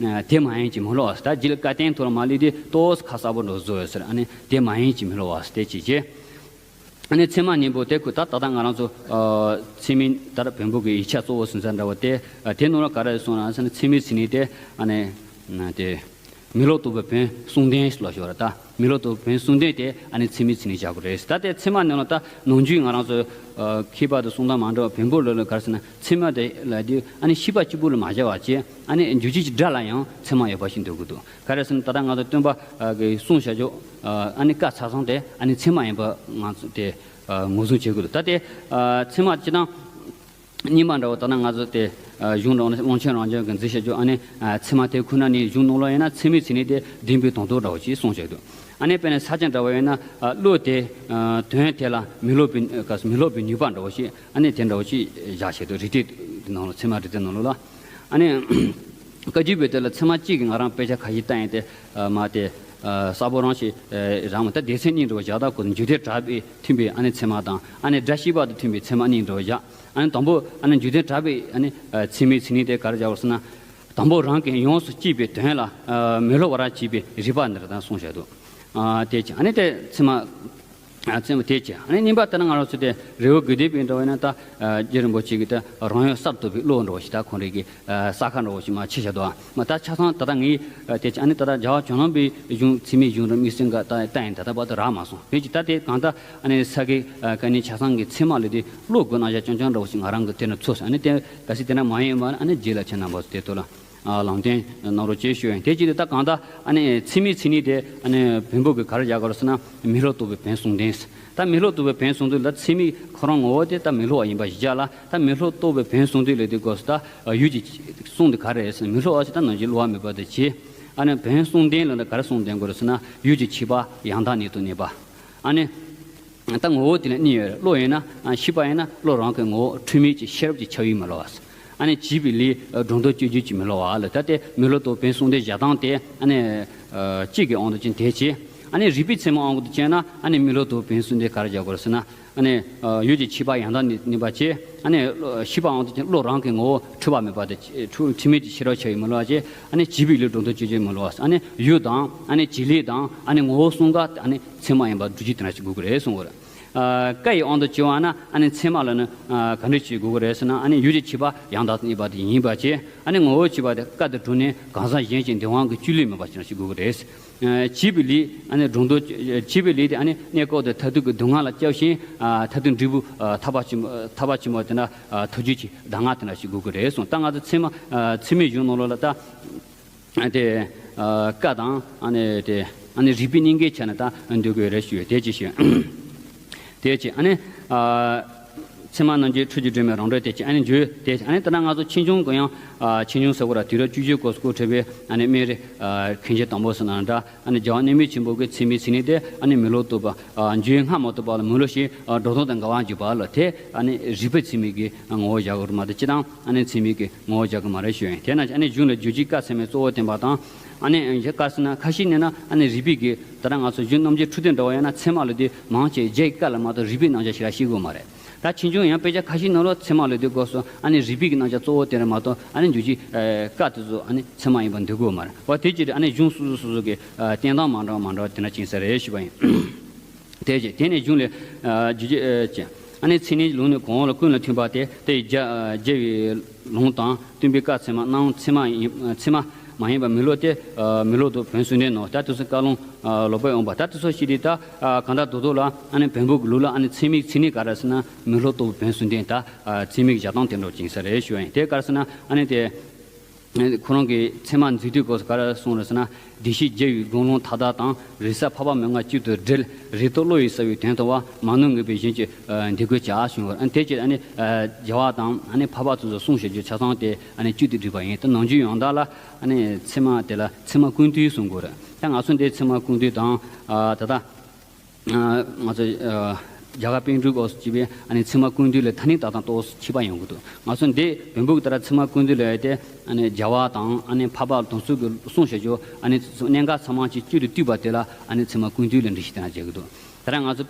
དེ་མ་ཡིན་གྱི་མི་སླུ་བ་ཟེར། ད་རྗེ་ལ་བཀའ་བསྟན་ཐོག་ལ་མ་སླེབས་དུས་ཏོག་ཙམ་ཁ་གསལ་པོ་འདྲ་བཟོ་ཡོད་ཟེར། ཨ་ནི་དེ་མ་ཡིན་གྱི་མི་སླུ་བ་ཟེར། དེ་བྱས་བྱས། ཨ་ནི་ཚད་མ་གཉིས་པོ་དེ་ཁོ་ད་ད་ལྟ་ང་རང་ཚོ་ཨ་ཚད་མའི་ད་ལྟ་བོན་པོ་གི་ཡིག་ཆ་གཙོ་བོ་ཟིན་ས་འདྲ་བོ་དེ། ཨ་དེ་ནང་ལ་ག་རེ་གསུངས་ན་ཟེར་ན། ཚད་མའི་མཚན་ཉིད་དེ་ཨ་ནི་ན་དེ་མི་སླུ་རྟོགས་པའི་བོན་གསུམ་ལྡན་ལ་ཞུ་བ་རེད། ད་མི་སླུ་རྟོགས་པའི་བོན་གསུམ་ལྡན་དེ་ཨ་ནི་ཚད་མའི་མཚན་ཉིད་བཞག་དགོས་རེད། ད་དེ་ཚད་མ་ནང་ལ་ད་ནང་རྒྱུད་ང་རང་ཚོ་ཨ་མཁས་པ་དང་གསུང་སྟངས་མ་འདྲ་བ། བོན་པོ་ལ་ལ་ག་རེ་ཟེར་ན། ཚད་མ་དེ་ལ་དེ་ཨ་ནི་ཤེས་པ་གཅིག་པུ་ལ་མ་བཞག་པ་བྱས། ཨ་ནི་རྗོད་བྱེད་ཀྱི་སྒྲ་ལ་ཡང་ཚད་མ་ཡོད་པ་ཞིག་འདོད་ཀྱི་འདུག་ག་རེ་ཟེར་ན། ད་ལྟ་ང་ཚོ་སྟོན་པ་གི་གསུངས་བཞག་ཆོག་ཨ་ནི་བཀའ་ཆ་ཚང་དེ་ཨ་ནི་ཚད་མ་ཡིན་པ་ང་ཚོ་དེ་ངོས་བཟུང་བྱེད་དགོས་འདུག་ད་དེ་ཚད་མ་སྤྱིར་བཏང་རྙིང་པ་འདྲ་བོ། ད་ནི་ང་ཚོ་དེ་གཞུང་འདྲ་བོ་ནི་ཀློང་ཆེན་རང་བྱུང་གི་མཛད་བྱ་ཆོག་ཨ་ནི་ཚད་མ་དེ་ཁོ་ན་ནི་གཞུང་ནང་ལོགས་ཡིན་ན་ཚད་མའི་མཚན་ཉིད་དེ་བདེན་པའི་དོན་རྟོགས་འདྲ་བོ་ཞིག་གསུངས་བཞག་འདུག་ཨ་ནི་དཔེར་ན་ས་སྐྱ་འདྲ་བོ་ཡིན་ན་བློ་དེ་དོན་དེ་ལ་མི་སླུ་བའི་མི་སླུ་བའི་ནུས་པ་འདྲ་བོ་ཞིག་ཨ་ནི་དེ་འདྲ་བོ་ཞིག་བཞག་བཞག་འདུག་རིགས་གཏེར་ནང་ལ། ཚད་མ་རིགས་གཏེར་ནང་ལོགས་ལ། ཨ་ནི་བཀའ་བརྒྱུད་པའི་དེ་ལ་ཚད་མ་གཅིག་གིས་ང་རང་དཔེ་ཆ་ཁ་ཤས་བལྟས་ཡིན། དེ་མ་དེ་གསལ་པོ་རང་ཞིག་རང་མ། ད་སྡེ་ཚན་གཉིས་འདྲ་བོ་བཞག་ད་ཁོ་འཇུག་ལྡོག་གྲགས་པས་མཐུན་པའི་ཨ་ནི་ཚད་མ་དང་། ཨ་ནི་སྒྲ་ཤེས་པ་དང་མཐུན་པའི་ཚད་མ་གཉིས་འདྲ་བོ་བཞག་ཨ་ནི་དང་པོ་ཨ་ནི་འཇུག་ལྡོག་གྲགས་པས་ཨ་ནི་ཚད་མའི་མཚན་ཉིད་དེ་ག་རེ་བཞག་པ་ཟེར་ན། དང་པོ་རང་གིས་ཡོངས་སུ་གཅིག་པའི་དོན་ལ་མི་སླུ་བར་བྱེད་པའི་རིགས་པ་འདི་རེད་ད་གསུངས་བཞག་འདུག་ཨ་དེ་ཅི་ཨ་ནི་དེ་ཚད་མ། ཨ་ཚད་མ་དེ་ཅི། ཨ་ནི་གཉིས་པ་དེ་ནི་ང་རང་ཚོ་དེ་རི་བོ་དགེ་ལྡན་པའི་འདྲ་བོ་ཡིན་ན། ད་རྗེ་རིན་པོ་ཆེ་གིས་ད་རང་ཡུལ་གསར་རྟོགས་པའི་བློ་འདྲ་བོ་ཞིག་ད་ཁོང་རང་གི་ས་ཁ་འདྲ་བོ་ཞིག་མར་ཕྱེ་བཞག་འདུག་མ་ད་ཆ་ཚང་ད་ལྟ་ངས་དེ་ཅི། ཨ་ནི་ད་ལྟ་རྒྱལ་བ་བྱང་སློབ་པའི་གཞུང་ཚད་མའི་གཞུང་རེད། དམིགས་བསལ་ག་ད་བལྟས་ཡིན། ད་ལྟ་བར་དུ་རག་མ་སོང་། བོད་ཀྱི་ད་དེ་གང་ལྟར་ཨ་ནི་ས་དགེ་བཀའ་རྙིང་ཆ་ཚང་གི་ཚད་མ་ལ་དེ་བློ་དགོས་ན་ཡ་རྐྱང་རྐྱང་འདྲ་བོ་ཞིག་ང་རང་གིས་དེ་ནས་ཚོར་སོང་། ཨ་ནི་དེ་གལ་སྲིད་དེ་འདྲ་མ་ཡིན་པ་ཨ་ནི་རྗེས་ལ་ཁྱེད་རྣམ་པ་ཚོ་དེ་ཐོག་ལ། ཨ་ལམ་སྟོན་གནང་རོགས་ཞེས་ཞུ་ཡིན། དེ་བྱས་ཏེ་ད་གང་ལྟར་ཨ་ནི་ཚད་མའི་མཚན་ཉིད་དེ་ཨ་ནི་བོན་པོ་གིས་ག་རེ་བཞག་གོ་ཟེར་ན། མི་སླུ་རྟོགས་པའི་བོན་གསུམ་ལྡན་ཟེར། ད་མི་སླུ་རྟོགས་པའི་བོན་གསུམ་ལྡན་ལ་ཚད་མའི་ཁོ་རང་ངོ་བོ་དེ་ད་མི་སླུ་བ་ཡིན་པ་ཞིག་བཞག་ལ། ད་མི་སླུ་རྟོགས་པའི་བོན་གསུམ་ལྡན་ལ་དེ་དགོས་ཟེར། ད་ཡུལ་གྱི་གསུམ་དེ་ག་རེ་རེད་ཟེར་ན། མི་སླུ་བ་ཟེར་ད་ནང་བཞིན་བསླུ་བ་མེད་པ་དེ་བྱས། ཨ་ནི་བོན་གསུམ་ལྡན་ལ་ད་ག་རེ་གསུམ་ལྡན་དགོས་རེད་ཟེར་ན། ཡུལ་གྱི་ཁྱད་པར་ཡང་དག་གནས་སུ་གནས་པ། ཨ་ནི། ད་ངོ་བོ་དེ་ལ་གཉིས་ཡོད་རེད། བློ་ཡིན་ན་ཨ་ཤེས་པ་ཡིན་ན་བློ་རང་གི་ངོ་བོ་འཁྲུལ་མེད་ཀྱི་ཤེས་རབ་ཀྱི་ཁྱབ་ཡུལ་མི་སླུ་བ་ཟེར། ཨ་ནི་བྱས་པའི་ལས་སྒྲོ་འདོགས་གཅོད་རྒྱུ་ཅིག་མི་སླུ་བ་ལ། ད་དེ་མི་སླུ་རྟོགས་བོན་གསུམ་ལྡན་བཞག་སྟངས་དེ་ཨ་ནི་གཅིག་གི་དབང་དུ་བྱས་དེ་བྱས། ཨ་ནི་རིགས་པའི་ཚད་མའི་དབང་དུ་བྱས་ན་ཨ་ནི་མི་སླུ་རྟོགས་བོན་གསུམ་ལྡན་ག་རེ་བཞག་དགོས་རེད་ཟེར་ན། ཨ་ནི་ཡུལ་གྱི་ཁྱད་པར་ཡང་དག་གནས་པ་བྱས། ཨ་ནི་ཤེས་པའི་དབང་དུ་བྱས་བློ་རང་གི་ངོ་བོ་འཁྲུལ་པ་མེད་པ་དེ། འཁྲུལ་འཁྲུལ་མེད་ཀྱི་ཤེས་རབ་ཁྱབ་ཡུལ་མི་སླུ་བ་བྱས། ཨ་ནི་བྱས་པའི་ལས་སྒྲོ་འདོགས་གཅོད་རྒྱུ་མི་སླུ་བ་ཟེར། ཨ་ནི་ཡུལ་དང་ཨ་ནི་བྱེད་ལས་དང་ཨ་ནི་ངོ་བོ་གསུམ་ཀ་ཨ་ནི་ཚད་མ་ཡིན་པར་སྒྲུབ་རྒྱུ་དེ་འདྲ་ཞིག་དགོས་ཀྱི་རེད་གསུངས་པ་རེད། ཨ་བཀའ་ཡི་དབང་དུ་བྱས་པ་ན་ཨ་ནི་ཚད་མ་ལ་ནི་ཨ་ག་འདྲ་ཞིག་དགོས་ཀྱི་རེད་ཟེར་ན། ཨ་ནི་ཡུལ་གྱི་ཁྱད་པར་ཡང་དག་གནས་པ་དེ་ཡིན་པ་བྱས། ཨ་ནི་ངོ་བོ་བྱས་པ་དེ་བཀའ་དང་གྲུབ་ནས་གང་ཟག་གཞན་གྱི་འདོད་དབང་གི་བཅུད་ལས་མེད་པ་ཞིག་དགོས་ཀྱི་རེད། ཨ་བྱས་པའི་ལས་ཨ་ནི་སྒྲོ་འདོགས། བྱས་པའི་ལས་དེ་ཨ་ནི་གནས་སྐབས་དེ་མཐར་ཐུག་གི་སྡུག་བསྔལ་ལ་སྐྱབས་ཤིང་། ཨ་མཐར་ཐུག་འབྲས་བུ་ཨ་ཐར་པ་ཆེན་པོ་ཐར་པ་ཆེན་པོ་དེ་འདྲ་ཨ་ཐོབ་རྒྱུ་གི་གདམས་ངག་དེ་འདྲ་ཞིག་དགོས་ཀྱི་རེད་གསུངས། ད་ང་ཚོ་ཚད་མ་ཨ་ཚད་མའི་གཞུང་ནང་ལོགས་ལ་ད། དེ་ཨ་བཀའ་དང་ཨ་ནི་དེ་ཨ་ནི་རིགས་པའི་གཉིས་ཀའི་ཆ་ནས་ད་འདོད་དགོས་རེད་ཞུས། དེ་ཅི་ཞུས། དེ་ཅི་ཨ་ནི་ཨ་ ཚད་མ་རྣམ་འབྱེད་འཕྲུལ་གྱིས་སྒྲོན་མའི་རང་གྲོལ་དེ་ཅི། ཨ་ནི་འཇུག་དེ་ཨ་ནི་ད་ལྟ་ང་ཚོ་ཆེ་ཆུང་གི་ཡང་ཆེ་ཆུང་ཟེར་དགོས་ར། དུས་རབས་བཅུ་བཞི་སྐོར་སྐོར་འཕྲད་པའི་ཨ་ནི་སྨན་རི་མཁན་ཆེན་དང་པོ་ཟེར་ན་འདྲ། ཨ་ནི་རྒྱལ་བ་གནས་མལ་ཆེན་པོ་གི་ཚད་མའི་མཚན་ཉིད་དེ་ཨ་ནི་མི་སློབ་ལྟ་བུ། འཇུག་སྔ་མ་ལྟ་བུ་ལ་མི་སློབ་ཞིང་སྒྲོ་འདོགས་དང་འགལ་བ་འཇུག་པ་ལ་དེ་ཨ་ནི་རིགས་པའི་ཚད་མའི་གི་ངོ་བོ་བཞག་དགོས་རེད་མ་གཏོགས་སྤྱིར་བཏང་ཨ་ནི་ཚད་མའི་གི་ངོ་བོ་བཞག་གི་མ་རེད་ཞུ་ཡིན། དེས་ན་ཨ་ནི་གཞུང་ལ་རྗོད་བྱེད་སྐབས་ཚད་མའི་གཙོ་བོ་བསྟན་པ་དང་། ཨ་ནི་སྐབས་ཟེར་ན་ཁ་ཤས་ནས་ན་ཨ་ནི་རིགས་པའི་གི་ད་ལྟ་ང་ཚོ་གཞུང་རྣམ་འབྱེད་འཕྲུལ་དུ་འདྲ་བ་ཡང་ན་ཚད་མ་ལ་དེ་མང་ཆེ་རྒྱའི་སྐབས་ལ་མ་གཏོགས་རིགས་པའི་རྣམ་གཞག་ཞེ་དྲག་ཤེས་དགོས་མ་རེད། ད་ཆེ་ཆུང་ཡང་དཔེ་ཆ་ཁ་ཤས་ནང་ལ་ཚད་མ་ལ་དེ་སྐབས་སུ་ཨ་ནི་རིགས་པའི་གི་རྣམ་གཞག་གཙོ་བོ་དེ་རེད་མ་གཏོགས་ཨ་ནི་རྗོད་བྱེད་སྐབས་དེ་ཚོ་ཨ་ནི་ཚད་མ་ཡིན་པ་འདོད་དགོས་མ་རེད། འོ་དེ་ཅི་རེད། ཨ་ནི་གཞུང་སོ་སོ་སོ་སོ་གི་བསྟན་སྟངས་མ་འདྲ་བ་མ་འདྲ་བ་དེ་འདྲ་ཅིག་ཡིན་ས་རེད་ཞུ་བ་ཡིན། དེ་བཞིན་དེ་ནས་གཞུང་ལས་རྗོད་བྱེད་ཅན། ཨ་ནི་ཚད་མའི་ལུང་ནི་གོང་འོག་ལ་ཀུན་ལ་མཐུན་པ་སྟེ། དེ་ཡི་རྒྱ་རྒྱལ་བའི་ལུང་དང་བསྟུན་པའི་སྐབས་ཚད་མ་རྣམས་ཚད་མ་ཡིན་ཚད་མ་མ་ཡིན་པ་མི་སློབ་སྟེ། མི་སློབ་ཏུ་བོན་གསུམ་ལྡན་ནོ། ད་དེ་ཚོ་བཀའ་ལུང་ལོག་པའི་འོང་པ། ད་དེ་ཚོ་ཞིག་དེ་ད་གང་ལྟར་རྡོག་རྡོག་ལ་ཨ་ནི་བོན་པོ་གི་ལུགས་ལ་ཨ་ནི་ཚད་མའི་མཚན་ཉིད་ག་རེ་ཟེར་ན་མི་སློབ་ལྟ་བུ་བོན་གསུམ་ལྡན་ད་ཚད་མའི་བཞག་སྟངས་དེ་འདྲ་ཅིག་ཡིན་ས་རེད་ཞུ་བ་ཡིན། དེ་ག་རེ་ཟེར་ན་ཨ་ནི་དེ། ཁོ་རང་གི་ཚད་མ་འཛིན་དུས་སྐབས་སུ་ག་རེ་གསུངས་རེད་ཟེར་ན། བདེ་གཤེགས་རྒྱལ་བའི་དགོངས་ལུང་མཐའ་དག་དང་། རིགས་གསར་འཕགས་པ་མན་ངག་གཅིག་ཏུ་སྒྲིལ། རིགས་རྟོག་བློ་ཡིས་གསལ་བའི་དོན་མཐོང་བ། མ་ནུབ་ངེས་པའི་གཞན་གྱིས་འདི་དགོས་བྱ་གསུངས་པར། དེ་ཕྱིར་ཨ་ནི་རྒྱལ་བ་དང་ཨ་ནི་འཕགས་པ་ཚོ་གསུང་བྱེད་རྒྱུ་ཆ་ཚང་དེ་ཨ་ནི་གཅིག་ཏུ་བསྒྲིལ་བ་ཡིན། དེ་ནང་རྒྱུད་ཡང་དག་ལ་ཨ་ནི་ཚད་མ་དེ་ལ་ཚད་མ་ཀུན་བཏུས་གསུང་དགོས་རེད། ད་ང་ཚོ་འདིར་ཚད་མ་ཀུན་བཏུས་དང་ད་ལྟ། ང་ཚོ་རྒྱ་གར་པཎ་གྲུབ་སྐབས་སུ་བྱས་པའི་ཨ་ནི་ཚད་མ་ཀུན་བཏུས་ལ་ཐ་སྙད་བཏགས་སྟངས་ཏོག་ཙམ་ཁྱད་པར་ཡོང་གི་འདུག་ང་ཚོ་འདི་བོན་པོ་གི་ལྟར་ཚད་མ་ཀུན་བཏུས་ལ་ཡོད་དེ། ཨ་ནི་རྒྱལ་བ་དང་ཨ་ནི་འཕགས་པ་དེ་ཚོ་གི་གསུང་བྱེད་རྒྱུ་ཨ་ནི་གནད་འགག་ཚང་མ་གཅིག་གཅིག་ཏུ་བཏུས་པ་དེ་ལ་ཨ་ནི་ཚད་མ་ཀུན་བཏུས་ལ་འགྲེལ་བཤད་དེ་འདྲ་བྱེད་ཀྱི་འདུག་ད་ལྟ་ང་ཚོ་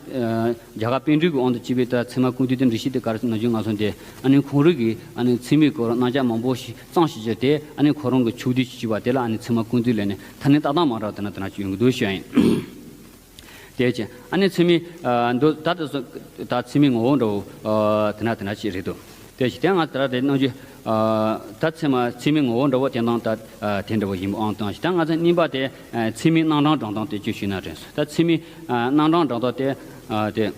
རྒྱ་གར་པཎ་གྲུབ་ཀྱི་དབང་དུ་བྱས་པའི་ལྟར་ཚད་མ་ཀུན་བཏུས་དེ་འགྲེལ་བཤད་དེ་ག་རེ་ཟེར་ན། ང་ཚོ་འདི་ཨ་ནི་ཁོང་རང་གིས་ཨ་ནི་ཚད་མའི་སྐོར་རྣམ་གཞག་མང་པོ་ཞིག་གཙང་བྱེད་རྒྱུ་དེ་ཨ་ནི་ཁོ་རང་གི་ཕྱོགས་བསྡུས་ཤིག་བྱས་པ་དེ་ལ་ཨ་ནི་ཚད་མ་ཀུན་བཏུས་ལ་ནི་ཐ་སྙད་བཏགས་སྟངས་མ་འདྲ་བ་དེ་འདྲ་དེ་འདྲ་ཅིག་ཡོང་གི་འདུག་ཞུ་ཡ་ཡིན། དེ་བཞིན་ཨ་ནི་ཚད་མའི་མདོ་ད་དེ་ཚོ་ད་ཚད་མའི་ངོ་བོ་འདྲ་བོ་དེ་འདྲ་དེ་འདྲ་ཅིག་རེད་འདུག་དེ་བཞིན་དེ་ང་ད་རེད་ནང་བཞིན་ད་ཚད་མ་ཚད་མའི་ངོ་བོ་འདྲ་བོ་དེ་དང་ད་དེ་འདྲ་བོ་ཡིན་པ་ཨང་དང་ཞིག་ད་ང་ཚོ་གཉིས་པ་དེ་ཚད་མའི་རྣམ་གྲངས་སྒྲུང་དང་དེ་ཅིག་ཞུས་ན་དྲན་སོང་། ད་ཚད་མའི་རྣམ་གྲངས་སྒྲུང་དང་དེ་དེ།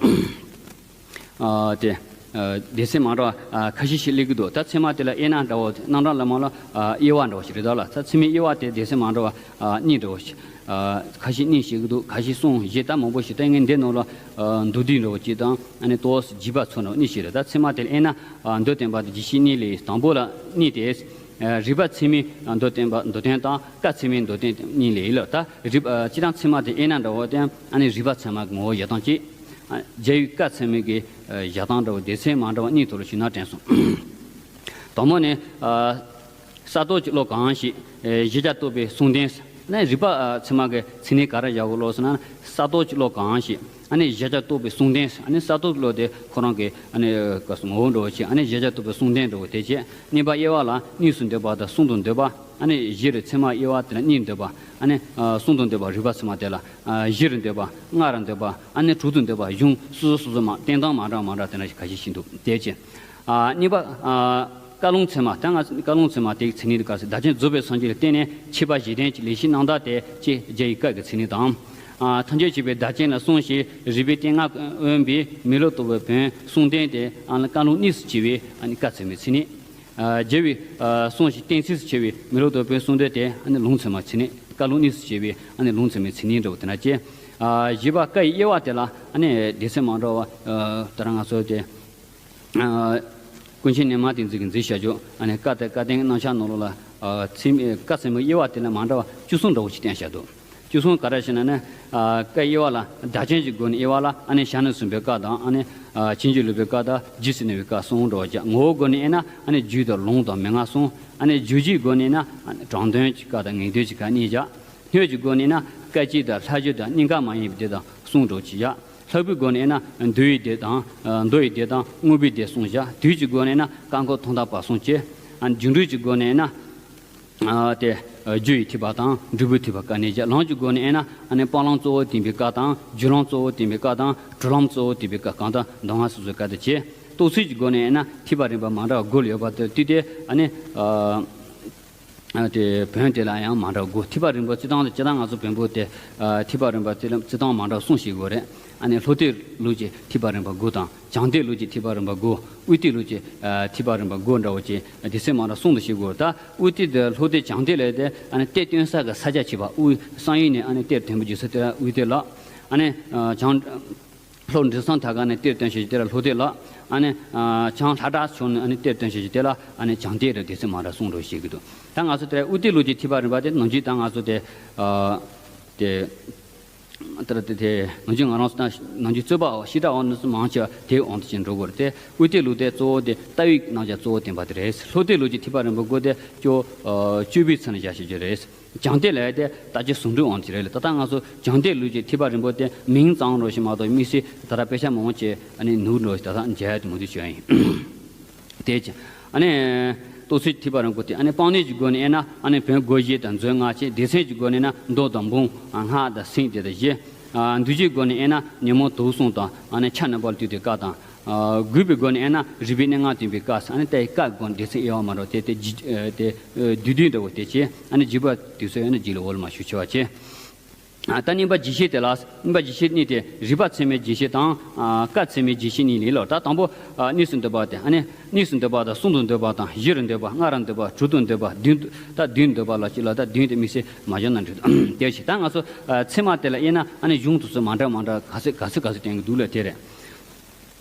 ཨ་དེ། ཨ་སྡེ་ཚན་མ་འདྲ་བ་ཨ་ཁ་ཤས་ཤིག་སླེབས་ཀྱི་འདུག་ད་ཚད་མ་དེ་ལ་དབྱེ་ན་འདྲ་བོ་རྣམ་གྲངས་ལ་མ་ལ་ཨ་དབྱེ་བ་འདྲ་བོ་ཞིག་རེད་ད་ལ། ད་ཚད་མའི་དབྱེ་བ་དེ་སྡེ་ཚན་མ་འདྲ་བ་ཨ་གཉིས་འདྲ་བོ་ཞིག་ཨ་ཁ་ཤས་གཉིས་ཤིག་གི་འདུག་ཁ་ཤས་གསུམ་བཞི་ད་མང་པོ་ཞིག་ད་ངས་འདི་ནང་ལ་ཨ་མདོར་བསྡུས་འདྲ་བོ་གཅིག་དང་ཨ་ནི་ཏོག་ཙམ་བརྗོད་པ་ཚོ་འདྲ་བོ་གཉིས་ཤིག་རེད། ད་ཚད་མ་དེ་ལ་དབྱེ་ན་ཨ་མདོར་བསྟན་པ་དེ་རྒྱས་བཤད་གཉིས་ལས། དང་པོ་ལ་གཉིས་ཏེ། ཨ་རིགས་པ་ཚད་མའི་མདོར་བསྟན་པ་མདོར་བསྟན་དང་སྐབས་ཚད་མའི་མདོར་བསྟན་གཉིས་ལས་ཡིན་ལ། ད་རིགས་པ་ཨ་སྤྱིར་བཏང་ཚད་མ་དེ་དབྱེ་ན་འདྲ་བོ་དེ་ཨ་ནི་རིགས་པ་ཚད་མ་གི་ངོ་བོ་བཞག་སྟངས་གཅིག་ཨ་རྒྱལ་བའི་བཀའ་ཚད་མའི་གི་ཨ་བཞག་སྟངས་འདྲ་བོ་སྡེ་ཚན་མ་འདྲ་བ་གཉིས་ཐོག་ལ་ཞུས་ན་དྲན་སོང་། དང་པོ་ནི་ཨ་ས་རྡོ་གི་བློ་གང་ཞིག་ཨ་གཞལ་བྱ་རྟོགས་པའི་གསུང་རྟེན། ཨ་ནི་རིགས་པ་ཨ་ཚད་མ་གི་མཚན་ཉིད་ག་རེ་བཞག་དགོས་ལོ་ཟེར་ན། ས་རྡོ་གི་བློ་གང་ཞིག་ཨ་ནི་གཞལ་བྱ་རྟོགས་པའི་གསུང་རྟེན། ཨ་ནི་ས་རྡོ་གི་བློ་དེ་ཁོ་རང་གི་ཨ་ནི་ཨ་ངོ་བོ་འདྲ་བོ་ཞིག་ཨ་ནི་གཞལ་བྱ་རྟོགས་པའི་གསུང་རྟེན་འདྲ་བོ་དེ་བྱས། གཉིས་པ་དབྱེ་བ་ལ་གཉིས་སུ་འདོད་པ་དང་གསུམ་དུ་འདོད་པ། ཨ་ནི་བཞི་རུ་ཚད་མ་དབྱེ་བ་དེ་ལ་གཉིས་འདོད་པ། ཨ་ནི་ཨ་གསུམ་དུ་འདོད་པ་རིགས་པ་ཚད་མ་དེ་ལ་ཨ་བཞི་རུ་འདོད་པ། ལྔ་རུ་འདོད་པ། ཨ་ནི་དྲུག་ཏུ་འདོད་པ། གཞུང་སོ་སོ་སོ་སོ་མ་བསྟན་སྟངས་མ་འདྲ་མ་འདྲ་དེ་འདྲ་ཞིག་ཁ་ཤས་ཤིག་འདུག་དེ་བྱས། ཨ་གཉིས་པ་ཨ་བཀའ་ལུང་ཚད་མ། ད་ང་བཀའ་ལུང་ཚད་མ་དེའི་མཚན་ཉིད་དུ་བཀའ་ཟེར། བརྡ་ཅན་རྫོགས་པའི་སངས་རྒྱས་ལ་བརྟེན་ནས་མཆེད་པ་བཞི་ལྡན་གྱི་ལེགས་བཤད་རྣམ་དག་སྟེ་ཅེས་རྒྱལ་བའི་བཀའ་གི་མཚན་ཉིད་དང་། ཨ་ཐམས་ཅད་མཁྱེན་པའི་བརྡ་ཅན་ལ་གསུངས་ཤིང་རིགས་པའི་རྟེན་ལྔ་དབེན་པའི་མི་སློབ་ལྟ་བུའི་བོན་གསུང་རྟེན་ཏེ། ཨ་ནི་བཀའ་ལུང་གཉིས་སུ་ཕྱེ་བའི་ཨ་ནི་བཀའ་ཚད་མའི་མཚན་ཉིད། ཨ་རྒྱལ་བའི་ཨ་གསུང་ཞིང་གཏན་ཚིགས་སུ་ཕྱེ་བའི་མི་སློབ་ལྟ་བུའི་བོན་གསུང་རྟེན་ཏེ་ཨ་ནི་ལུང་ཚད་མའི་མཚན་ཉིད། བཀའ་ལུང་གཉིས་སུ་ཕྱེ་བའི་ཨ་ནི་ལུང་ཚད་མའི་མཚན་ཉིད་འདྲ་བོ་དེ་འདྲ་བྱས། ཨ་བཞི་པ་བཀའ་ཡི་དབྱེ་བ་དེ་ལ་ཨ་ནི་སྡེ་ཚན་མ་འདྲ་བ་ཨ་ད་རང་ང་ཚོ་དེ། ཨ་ཀུན་མཁྱེན་ནེ་མ་ཏིང་ཙི་གིས་མཛད་བཞག་རྒྱུ་ཨ་ནི་བཀའ་དང་བཀའ་བསྟན་རྣམ་གཞག་ནང་ལོགས་ལ་ཨ་ཚད་མའི་བཀའ་ཚད་མའི་དབྱེ་བ་དེ་ལ་མ་འདྲ་བ་བཅུ་གསུམ་འདྲ་བོ་ཞིག་བསྟན་བཞག་འདུག་བཅུ་གསུམ་ག་རེ་ཟེར་ན་ནི། ཨ་བཀའི་དབྱེ་བ་ལ་བརྡ་ཅན་གྱི་སྒོ་ནས་དབྱེ་བ་ལ་ཨ་ནི་ཞལ་ནས་གསུངས་པའི་བཀའ་དང་། ཨ་ནི་ཨ་བྱིན་གྱིས་བརླབས་པའི་བཀའ་དང་རྗེས་སུ་གནང་བའི་བཀའ་གསུམ་འདྲ་བོ་བཞག་ངོ་བོའི་སྒོ་ནས་དབྱེ་ན་ཨ་ནི་རྒྱུད་དང་ལུང་དང་མན་ངག་གསུམ། ཨ་ནི་བརྗོད་བྱའི་སྒོ་ནས་ན་ཨ་ནི་དྲང་དོན་གྱི་བཀའ་དང་ངེས་དོན་གྱི་བཀའ་གཉིས་བཞག་སྣོད་ཀྱི་སྒོ་ནས་ན་བཀའ་བཅད་དང་ལྷག་བརྗོད་དང་གཉིས་ཀ་མ་ཡིན་པའི་སྡེ་དང་གསུམ་འདྲ་བོ་ཅིག་བཞག་ལྷག་པའི་སྒོ་ནས་ན་མདོ་ཡི་སྡེ་དང་ཨ་མདོ་ཡི་སྡེ་དང་དངོས་པོའི་སྡེ་གསུམ་བཞག་དུས་ཀྱི་སྒོ་ནས་ན་བཀའ་འཁོར་ཐོག་མཐའ་བར་གསུམ་བཅས། ཨ་ནི་སྒྱུ་འཕྲུལ་གྱི་སྒོ་ནས་ན་ཨ་དེ་ཨ་རྒྱུ་ཡི་ཐེག་པ་དང་འབྲས་བུའི་ཐེག་པ་བཀའ་གཉིས་བཞག་ལམ་གྱི་སྒོ་ནས་ན་ཨ་ནི་སྤང་བླང་གཙོ་བོ་བསྟན་པའི་བཀའ་དང་རྒྱུད་ལམ་གཙོ་བོ་བསྟན་པའི་བཀའ་དང་གྲོལ་ལམ་གཙོ་བོ་བསྟན་པའི་བཀའ། གང་ལྟར་མདོ་སྔགས་སོ་སོའི་བཀའ་དང་བཅས། རྟོགས་ཚུལ་གྱི་སྒོ་ནས་ན་ཐེག་པ་རིམ་པ་མ་འདྲ་བ་དགུ་ལ་ཡོད་པ་དེ་དུས་དེ་ཨ་ནི་ཨ། ཨ་དེ་བོན་དེ་ལ་ཡང་མ་འདྲ་དགུ། ཐེག་པ་རིམ་པ་རྩི་སྟངས་དེ་སྤྱིར་བཏང་ང་ཚོ་བོན་པོ་དེ་ཨ་ཐེག་པ་རིམ་པ་རྩི་རྩི་སྟངས་མ་འདྲ་གསུམ་ཤེས་དགོས་རེད། ཨ་ནི་ལྷོ་ཏི་ལུགས་ཀྱི་ཐེག་པ་རིམ་པ་དགུ་དང་། བྱང་ཏི་ལུགས་ཀྱི་ཐེག་པ་རིམ་པ་དགུ། དབུས་ཏི་ལུགས་ཀྱི་ཨ་ཐེག་པ་རིམ་པ་དགུ་འདྲ་བོ་ཅིག་སྡེ་ཚན་མ་འདྲ་གསུམ་དུ་ཤེས་དགོས་རེད། ད་དབུས་ཏི་དེ་ལྷོ་ཏི་བྱང་ཏི་ལ་དེ་ཨ་ནི་གཏེར་བཏོན་ས་གི་ས་ཆ་བྱས་པ། དབུས་བསམ་ཡས་ནས་ཨ་ནི་གཏེར་ཐོན་པ་རྒྱུ་ས་དེ་དབུས་ཏི་ལ། ཨ་ནི་ཨ་བྱང་ ལྷོ་འབྲས་སྤུངས་ཐང་ག་ནས་གཏེར་བཏོན་བྱས་ཀྱི་དེ་ལ་ལྷོ་གཏེར་ལབ། ཨ་ནི་བྱང་ལྷ་བྲག་ཕྱོགས་ནས་ཨ་ནི་གཏེར་བཏོན་བྱས་ཀྱི་དེ་ལ་ཨ་ནི་བྱང་གཏེར་རེད། དེ་ཚོ་མ་འདྲ་གསུང་རོགས་བྱེད་ཀྱི་འདུག་ད་ང་ཚོ་དེ་དབུ་སྟེགས་ལུགས་ཀྱི་ཐེག་པ་རིམ་པ་དེ་ནམ་རྒྱུན་ད་ང་ཚོ་དེ་ཨ་དེ་ལྟར་དེ་དེ་ནམ་རྒྱུན་ང་རང་ཚོ་ནམ་རྒྱུན་རྩོད་པ་ཞེ་དྲག་འོང་ནས་མང་ཆེ་བ་དེའི་དབང་དུ་བྱས་འགྲོ་དགོས་རེད། དེ་དབུ་སྟེགས་ལུགས་དེ་གཙོ་བོ་དེ་ལྟ་བའི་རྣམ་གཞག་གཙོ་བོ་བསྟན་པ་དེ་རེད། ལྷོ་གཏེར་ལུགས་ཀྱི་ཐེག་པ་རིམ་པ་དགུ་དེ་སྐྱོ་ཨ་སྤྱོད་པའི་ཚུལ་ནས་བཞག་བྱེད་རྒྱུ་རེད། བྱང་གཏེར་ལབ་ཡ་དེ་ལྟ་སྤྱོད་ཟུང་འབྲེལ་དབང་དུ་རེད་ལ། ད་ལྟ་ང་ཚོ་བྱང་གཏེར་ལུགས་ཀྱི་ཐེག་པ་རིམ་པ་དེ་མིང་ཙམ་རོ་ཞིག་མ་གཏོགས་དམིགས་བསལ་ད་ལྟ་དཔེ་ཆ་མང་ཆེ་ཨ་ནི་ནུབ་འགྲོ་ཞིག་ད་ལྟ་མཇལ་ཡ་དེ་མོ་དེ་བྱུང་ཡ་ཡིན། དེ་ཅི་ཨ་ནི་རྟོགས་ཚུལ་ཐེག་པ་རིམ་པ་དེ་ཨ་ནི་སྤང་གནས་ཀྱི་སྒོ་ནས་དབྱེ་ན་ཨ་ནི་བོན་སྒོ་བཞི་དང་མཛོད་ལྔ་བྱས། སྡེ་ཚན་གྱི་སྒོ་ནས་ན་མདོ་དང་འབུམ་སྔགས་དང་སེང་དེ་དང་བཞི། འདུལ་བྱེད་སྒོ་ནས་དབྱེ་ན་ཉོན་མོངས་དུག་གསུམ་དང་ཨ་ནི་ཆ་རྣམ་པ་ལ་ལྟོས་ཏེ་བཀའ་དང་། དགོས་པའི་སྒོ་ནས་དབྱེ་ན་རིགས་པའི་གནས་ལྔ་སྟོན་པའི་བཀའ་ཟེར། ཨ་ནི་ལྟ་བའི་བཀའ་སྒོ་ནས་སྡེ་ཚན་དབྱེ་བ་མ་འདྲ་དེ་དེ་ཇི་ཨ་དེ་ཨ་བསྡུས་བསྡུས་འདྲ་བོ་དེ་བྱས། ཨ་ནི་རྒྱས་པ་དེ་ཚོ་ཡང་ན་རྗེས་ལ་འོག་ལ་མར་ཞུ་ཆེ་བ་བྱས། ཨ་ད་གཉིས་པ་རྒྱས་བཤད་དེ་ལ། གཉིས་པ་རྒྱས་བཤད་གཉིས་དེ་རིགས་པ་ཚད་མའི་རྒྱས་བཤད་དང་ཨ་བཀའ་ཚད་མའི་རྒྱས་བཤད་གཉིས་ལས་ལ། ད་དང་པོ་ཨ་གཉིས་སུ་འདོད་པ་དེ་ཨ་ནི་གཉིས་སུ་འདོད་པ་དང་གསུམ་དུ་འདོད་པ་དང་བཞི་རུ་འདོད་པ་ལྔ་རུ་འདོད་པ་དྲུག་ཏུ་འདོད་པ་བདུན་དུ་ད་བདུན་འདོད་པ་ལ་གཅིག་ལ་ད་བདུན་དེ་དམིགས་བསལ་མ་སྦྱར་ན་འགྲིག་དེ་བྱས། ད་ང་ཚོ་ཨ་ཚད་མ་དེ་ལ་དབྱེ་ན་ཨ་ནི་གཞུང་དུ་ཚོ་མ་འདྲ་མ་འདྲ་ག་ཚོད་ག་ཚོད་ག་ཚོད་བསྟན་གྱི་འདུག་ལ་དེ་རེད།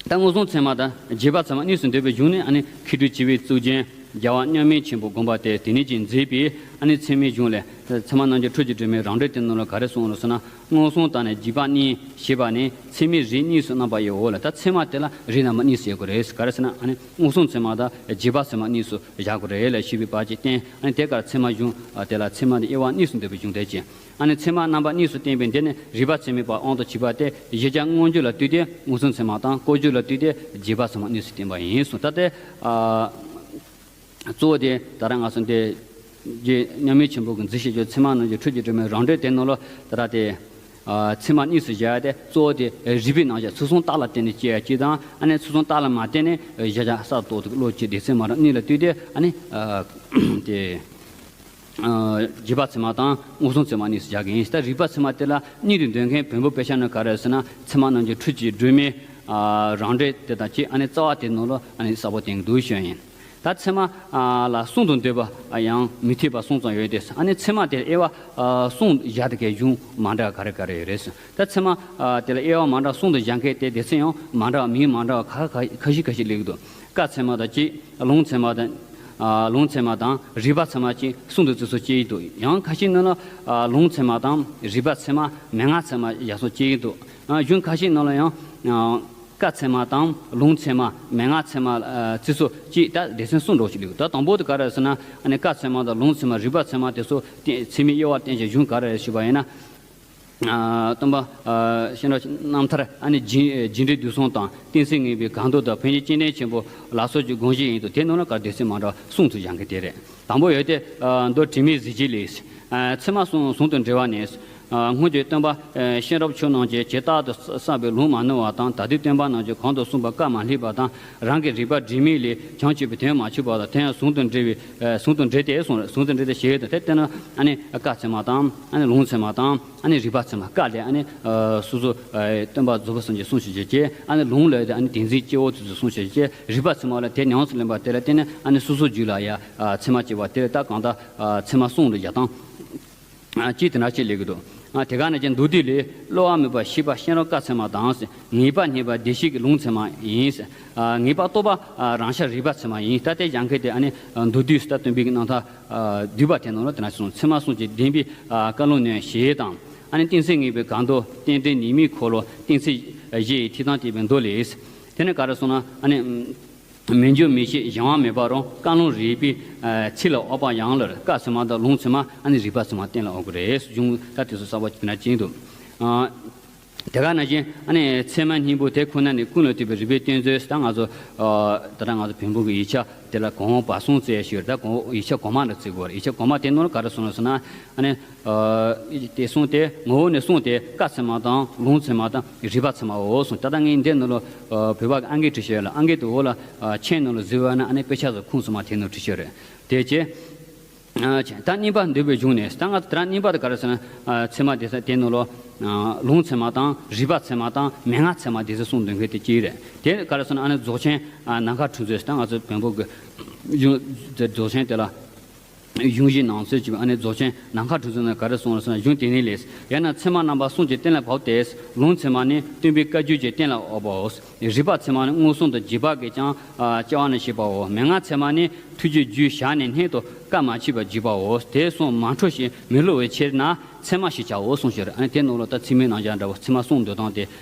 ད་མངོན་སུམ་ཚད་མ་དང་རྗེས་དཔག་ཚད་མ་གཉིས་སུ་འདོད་པའི་གཞུང་ནི་ཨ་ནི་མཁས་གྲུབ་ཆེ་བའི་གཙུག་རྒྱན་རྒྱལ་བ་མཉམ་མེད་ཆེན་པོ་དགོངས་པ་དེར་དེ་ཉིད་ཀྱིས་མཛད་པའི་ཨ་ནི་ཚད་མའི་གཞུང་ལས། ཚད་མ་རྣམ་འགྱུར་འཕྲུལ་གྱི་སྒྲོན་མེའི་རང་འགྲེལ་དེ་ནང་ལ་ག་རེ་གསུངས་ལ་ཟེར་ན། མངོན་སུམ་དང་ནི་རྗེས་དཔག་གཉིས་ཞེས་པ་ནི་ཚད་མའི་རིགས་གཉིས་སུ་རྣམ་པ་དབྱེའོ་ལ། ད་ཚད་མ་དེ་ལ་རིགས་རྣམ་པ་གཉིས་སུ་དབྱེ་དགོས་རེད། ག་རེ་ཟེར་ན་ཨ་ནི་མངོན་སུམ་ཚད་མ་དང་རྗེས་དཔག་ཚད་མ་གཉིས་སུ་བཞག་དགོས་རེད་ལ་ཞེས་པའི་བར་གྱི་རྟེན། ཨ་ནི་དེ་གར་ཚད་མ་གཞུང་དེ་ལ་ཚད་མ་དེ་དབྱེ་བ་གཉིས་སུ་འདོད་པའི་གཞུང་དེ་བྱས། ཨ་ནི་ཚད་མ་རྣམ་པ་གཉིས་སུ་བསྟན་པའི་འདི་ནི་རིགས་པ་ཚད་མའི་བར་དབང་དུ་བྱས་པ་སྟེ། གཞལ་བྱ་མངོན་བརྗོད་ལ་ལྟོས་ཏེ་མངོན་སུམ་ཚད་མ་དང་བཀོད་བརྗོད་ལ་ལྟོས་ཏེ་རྗེས་དཔག་ཚད་མ་གཉིས་སུ་བསྟན་པ་ཡིན་གསུངས། ད་ལྟའི་ཨ་གཙོ་བོ་དེ་ད་ལྟ་ང་ཚོ་འདི་རྗེ་མཉམ་མེད་ཆེན་པོ་གིས་མཛད་བཞག་རྒྱུ་ཚད་མ་རྣམ་འགྱུར་འཕྲུལ་གྱི་སྒྲོན་མེའི་རང་འགྲེལ་དེ་ནང་ལ་ད་ལྟ་དེ་ཨ་ཚད་མ་གཉིས་སུ་བཞག་སྟེ། གཙོ་བོ་དེ་རིགས་པའི་རྣམ་གཞག་ཚུལ་གསུམ་རྟགས་ལ་བརྟེན་ནས་སྐྱེ་ཡ་གཅིག་དང་། ཨ་ནི་ཚུལ་གསུམ་རྟགས་ལ་མ་བརྟེན་ནས་གཞལ་བྱ་གསར་རྟོགས་ཏེ་བློ་སྐྱེ་སྡེ་ཚན་མ་འདྲ་གཉིས་ལ་ལྟོས་ཏེ་ཨ་ནི་ཨ་དེ། རྗེས་དཔག་ཚད་མ་དང་མངོན་སུམ་ཚད་མ་གཉིས་སུ་བཞག་གི་ཡིན། ད་རིགས་པ་ཚད་མ་དེ་ལ་གཉིས་སུ་འདོད་མཁན་བོན་པོ་དཔེ་ཆ་ནང་ག་རེ་ཟེར་ན། ཚད་མ་རྣམ་འགྱུར་འཕྲུལ་གྱི་སྒྲོན་མེ་རང་འགྲེལ་དེ་དང་གཅིག་ཨ་ནི་རྩ་བ་དེ་ནང་ལ་ཨ་ནི་གསལ་པོ་བསྟན་གྱི་འདུག་ཞུ་ཡ་ཡིན། ད་ཚད་མ་ལ་གསུམ་དུ་འདོད་པ་ཡང་མི་འཐད་པ་གསུམ་ཙམ་ཡོད་དེ། ཨ་ནི་ཚད་མ་དེར་དབྱེ་བ་གསུམ་བཞག་དེ་གའི་གཞུང་མ་འདྲ་ག་རེ་ག་རེ་ཡོད་རེད་ཟེར། ད་ཚད་མ་དེ་ལ་དབྱེ་བ་མ་འདྲ་གསུམ་དུ་བཞག་མཁན་དེ་སྡེ་ཚན་ཡང་མ་འདྲ་བ་མིང་མ་འདྲ་བ་ཁ་ཁ་ཤས་ཁ་ཤས་སླེབས་ཀྱི་འདུག་བཀའ་ཚད་མ་དང་གཅིག་ལུང་ཚད་མ་དང་། ཨ་ལུང་ཚད་མ་དང་རིགས་པ་ཚད་མ་བཅས་གསུམ་དུ་བརྩི་སྲོལ་སྐྱེས་ཡོད་དོ། ཡང་ཁ་ཤས་ནང་ལ་ཨ་ལུང་ཚད་མ་དང་རིགས་པ་ཚད་མ་མན་ངག་ཚད་མ་བཞག་སྲོལ་སྐྱེས་ཡོད་དོ། ཨ་གཞུང་ཁ་ཤས་ནང་ལ་ཡང་ཨ་བཀའ་ཚད་མ་དང་ལུང་ཚད་མ་མན་ངག་ཚད་མ་ཨ་བརྩི་སྲོལ་གཅིག་ད་སྡེ་ཚན་གསུམ་འདྲ་ཞིག་སླེབས་ཡོད། ད་དང་པོ་དེ་ག་རེ་ཟེར་ན། ཨ་ནི་བཀའ་ཚད་མ་དང་ལུང་ཚད་མ་རིགས་པ་ཚད་མ་དེ་ཚོ་ཚད་མའི་དབྱེ་བ་བསྟན་བྱའི་གཞུང་ག་རེ་རེད་ཞུས་པ་ཡིན་ན། ཨ་སྟོན་པ་ཨ་སྤྱན་རས་གཟིགས་རྣམ་ཐར་ཨ་ནི་རྗེ་རྗེ་འབྲས་དུས་གསུམ་དང་། བསྟན་སྲིད་ངེས་པའི་གང་འདུལ་དང་། ཕན་བྱེད་སྤྱན་ལྡན་ཆེན་པོ་ལ་སོགས་ཀྱི་དགོངས་གཞི་ཡིན་དོ། དེ་ནང་ལ་ག་སྡེ་ཚན་མ་འདྲ་གསུམ་དུ་བཞག་མཁན་དེ་རེད། དང་པོ་ཡོད་དེ་ཨ་མདོ་དྲི་མེད་གཟི་བརྗིད་ལས། ཨ་ཚད་མ་གསུམ་ཟུང་དུ་འབྲེལ་བ་ནས། ཨ་སྔོན་གྱི་སྟོན་པ་ཨ་ཤེས་རབ་ཆོས་རྣམས་ཀྱིས་ཇི་ལྟར་དུ་བསགས་པའི་ལུང་མ་ནོར་བ་དང་། ད་ལྟའི་སྟོན་པ་རྣམས་ཀྱིས་གོང་དུ་གསུངས་པ་བཀའ་མ་བསླད་པ་དང་། རང་གི་རིག་པ་དྲི་མེད་ལས་བྱང་ཆུབ་པའི་དོན་མ་ཆོད་པ་དང་། དེ་ཡང་ཟུང་དུ་འབྲེལ་བའི་ཨ་ཟུང་དུ་འབྲེལ་ཏེ་གསུངས། ཟུང་དུ་འབྲེལ་ཏེ་ཞེས་དང་། དེ་ལྟར་ན་ཨ་ནི་བཀའ་ཚད་མ་དང་། ཨ་ནི་ལུང་ཚད་མ་དང་། ཨ་ནི་རིགས་པ་ཚད་མ། བཀའ་ལས་ཨ་ནི་ཨ་སོ་སོ་ཨ་སྟོན་པ་རྫོགས་པའི་སངས་རྒྱས་གསུངས་བྱས་བྱས། ཨ་ནི་ལུང་ལས་ཨ་ནི་བསྟན་འཛིན་སྐྱེ་བོ་དེ་ཚོ་གསུངས་བྱས་བྱས། རིགས་པ་ཚད་མ་ལ་དེ་ཉམས་སུ་ལེན་པ་དེ་ལ་བརྟེན་ནས་ཨ་ནི་སོ་སོ་རྒྱུད་ལ་ཡ་ཨ་ཚད་མ་སྐྱེ་བ་དེ་ལ་ད་གང་ལྟར་ཨ་ཚད་མ་གསུམ་ལ་བཞག་སྟངས་ཨ་གཅིག་དེ་འདྲ་ཅིག་སླེབས་ཀྱི་འདུག་ཨ་དེ་ག་ནང་བཞིན་མདོ་སྡེ་ལས། སླུ་བ་དམིགས་པ་ཤེས་པ་ཤེས་རབ་བཀའ་ཚད་མ་དང་། ངེས་པ་རྙེད་པ་བདེ་གཤེགས་ཀྱི་ལུང་ཚད་མ་ཡིན། ཨ་ངེས་པ་རྟོགས་པ་ཨ་རང་ཤར་རིགས་པ་ཚད་མ་ཡིན། ད་ལྟའི་ཡང་མཁན་དེ་ཨ་ནི་མདོ་སྡེ་ཟེར་སྟོན་པའི་རྣམ་ཐར་ཨ་བསྡུས་པ་དེ་ནང་ལ་དེ་འདྲ་ཅིག་གསུངས། ཚད་མ་གསུམ་གྱིས་བདེན་པའི་ཨ་བཀའ་ལུང་ནོད་ཞེས་དང་། ཨ་ནི་བསྟན་སྲིད་ངེས་པའི་གང་འདུལ། རྟེན་འབྲེལ་ཉེས་དམིགས་འཁོར་ལོ། བསྟན་སྲིད་བཞི་ཡི་ཐིག་དམ་བསྟན་པའི་མདོ་ལས། དེ་ནས་ག་རེ་གསུངས་ན། ཨ་ནི་མི་འགྱུར་མི་ཤིགས་གཞན་དབང་མེད་པ་རུ། བཀའ་ལུང་རིགས་པའི་ཨ་ཚིག་ལ་དབབ་པ་ཡང་སླུ། བཀའ་ཚད་མ་དང་ལུང་ཚད་མ། ཨ་ནི་རིགས་པ་ཚད་མ་གཏན་ལ་དབབ་དགོས་རེད། གཞུང་ད་དེ་ཚོ་གསར་པ་ཅིག་ན་ཅིག་འདུག་ཨ་དེ་ག་ནང་བཞིན་ཨ་ནི་ཚད་མ་སྙིང་པོ་དེ་ཁོ་ན་ནི། ཀུན་ལ་ལྟོས་པའི་རིགས་པས་བསྟན་མཛོད། ད་ང་ཚོ་ཨ་ད་ལྟ་ང་ཚོ་བོན་པོ་གི་ཡིག་ཆ་དེ་ལ་གོང་འོག་བར་གསུམ་བརྩི་ཞུས། ད་གོང་འོག་ཡིག་ཆ་གོང་མ་ལ་བརྩི་དགོས་རེད། ཡིག་ཆ་གོང་མ་དེ་ནང་ལ་ག་རེ་གསུངས་ན་ཟེར་ན། ཨ་ནི་ཨ་དེ་གསུངས་ཏེ། ངོ་བོ་ནས་གསུངས་ཏེ། བཀའ་ཚད་མ་དང་ལུང་ཚད་མ་དང་རིགས་པ་ཚད་མའོ་གསུངས། ད་ལྟ་ངས་འདི་ནང་ལ་ཨ་བོད་པ་གི་ཨང་ཀི་བྲིས་བཞག་ཡོད་ལ། ཨང་ཀི་དེ་འོག་ལ་ཨ་མཆན་ནང་ལ་གཟིགས་པ་ན་ཨ་ནི་དཔེ་ཆ་ཚོ་ཁུངས་སུ་མ་དེ་ནང་བྲིས་བཞག་རེད། དེ་བྱས། ཨ་ད་གཉིས་པ་འདོད་པའི་གཞུང་ནས། ད་ང་ཚོ་དེ་རིང་གཉིས་པ་དེ་ག་རེ་ཟེར་ན། ཨ་ཚད་མ་དེ་ཚོ་དེ་ནང་ལ་ཨ་ལུང་ཚད་མ་དང་རིགས་པ་ཚད་མ་དང་མན་ངག་ཚད་མ་དེ་ཚོ་གསུངས་འདོད་མཁན་དེ་གཅིག་རེད། དེ་ག་རེ་ཟེར་ན། ཨ་ནི་རྫོགས་ཆེན་ཨ་ནམ་མཁའ་འཕྲིན་མཛོད་ཟེར། ད་ང་ཚོ་བོན་པོ་གི་གཞུང་དེ་རྫོགས་ཆེན་དེ་ལ། གཞུང་བཞི་ནང་གསེས་ཀྱི་ཨ་ནི་རྫོགས་ཆེན་ནམ་མཁའ་འགྲོ་ཚུལ་ནང་ག་རེ་གསུངས་ལ་ཟེར་ན། གཞུང་དེ་ཉིད་ལས། ཡང་ན་ཚད་མ་རྣམ་པ་གསུམ་གྱིས་གཏན་ལ་ཕབ་སྟེ། ལུང་ཚད་མ་ནི་སྟོན་པའི་བཀའ་བརྒྱུད་ཀྱིས་གཏན་ལ་དབབ་པའོ། རིགས་པ་ཚད་མ་ནི་མངོན་སུམ་དུ་རྗེས་དཔག་གིས་ཀྱང་སྐྱེ་བ་ནི་བཤད་པའོ། མན་ངག་ཚད་མ་ནི་ཐུགས་རྗེའི་རྒྱུད་བཞག་ནས་སྣོད་དུ་བཀར་མ་མཆིས་པར་བརྗོད་པའོ། དེ་གསུམ་མ་འཁྲུལ་ཞིང་མི་བསླུ་བའི་ཕྱིར་ན་ཚད་མ་ཞེས་བྱའོ་གསུངས་ཤིང་། ཨ་ནི་དེ་ནང་ལ་ད་ཚད་མའི་རྣམ་གཞག་འདྲ་བོ་ཚད་མ་གསུངས་འདོད་སྟངས་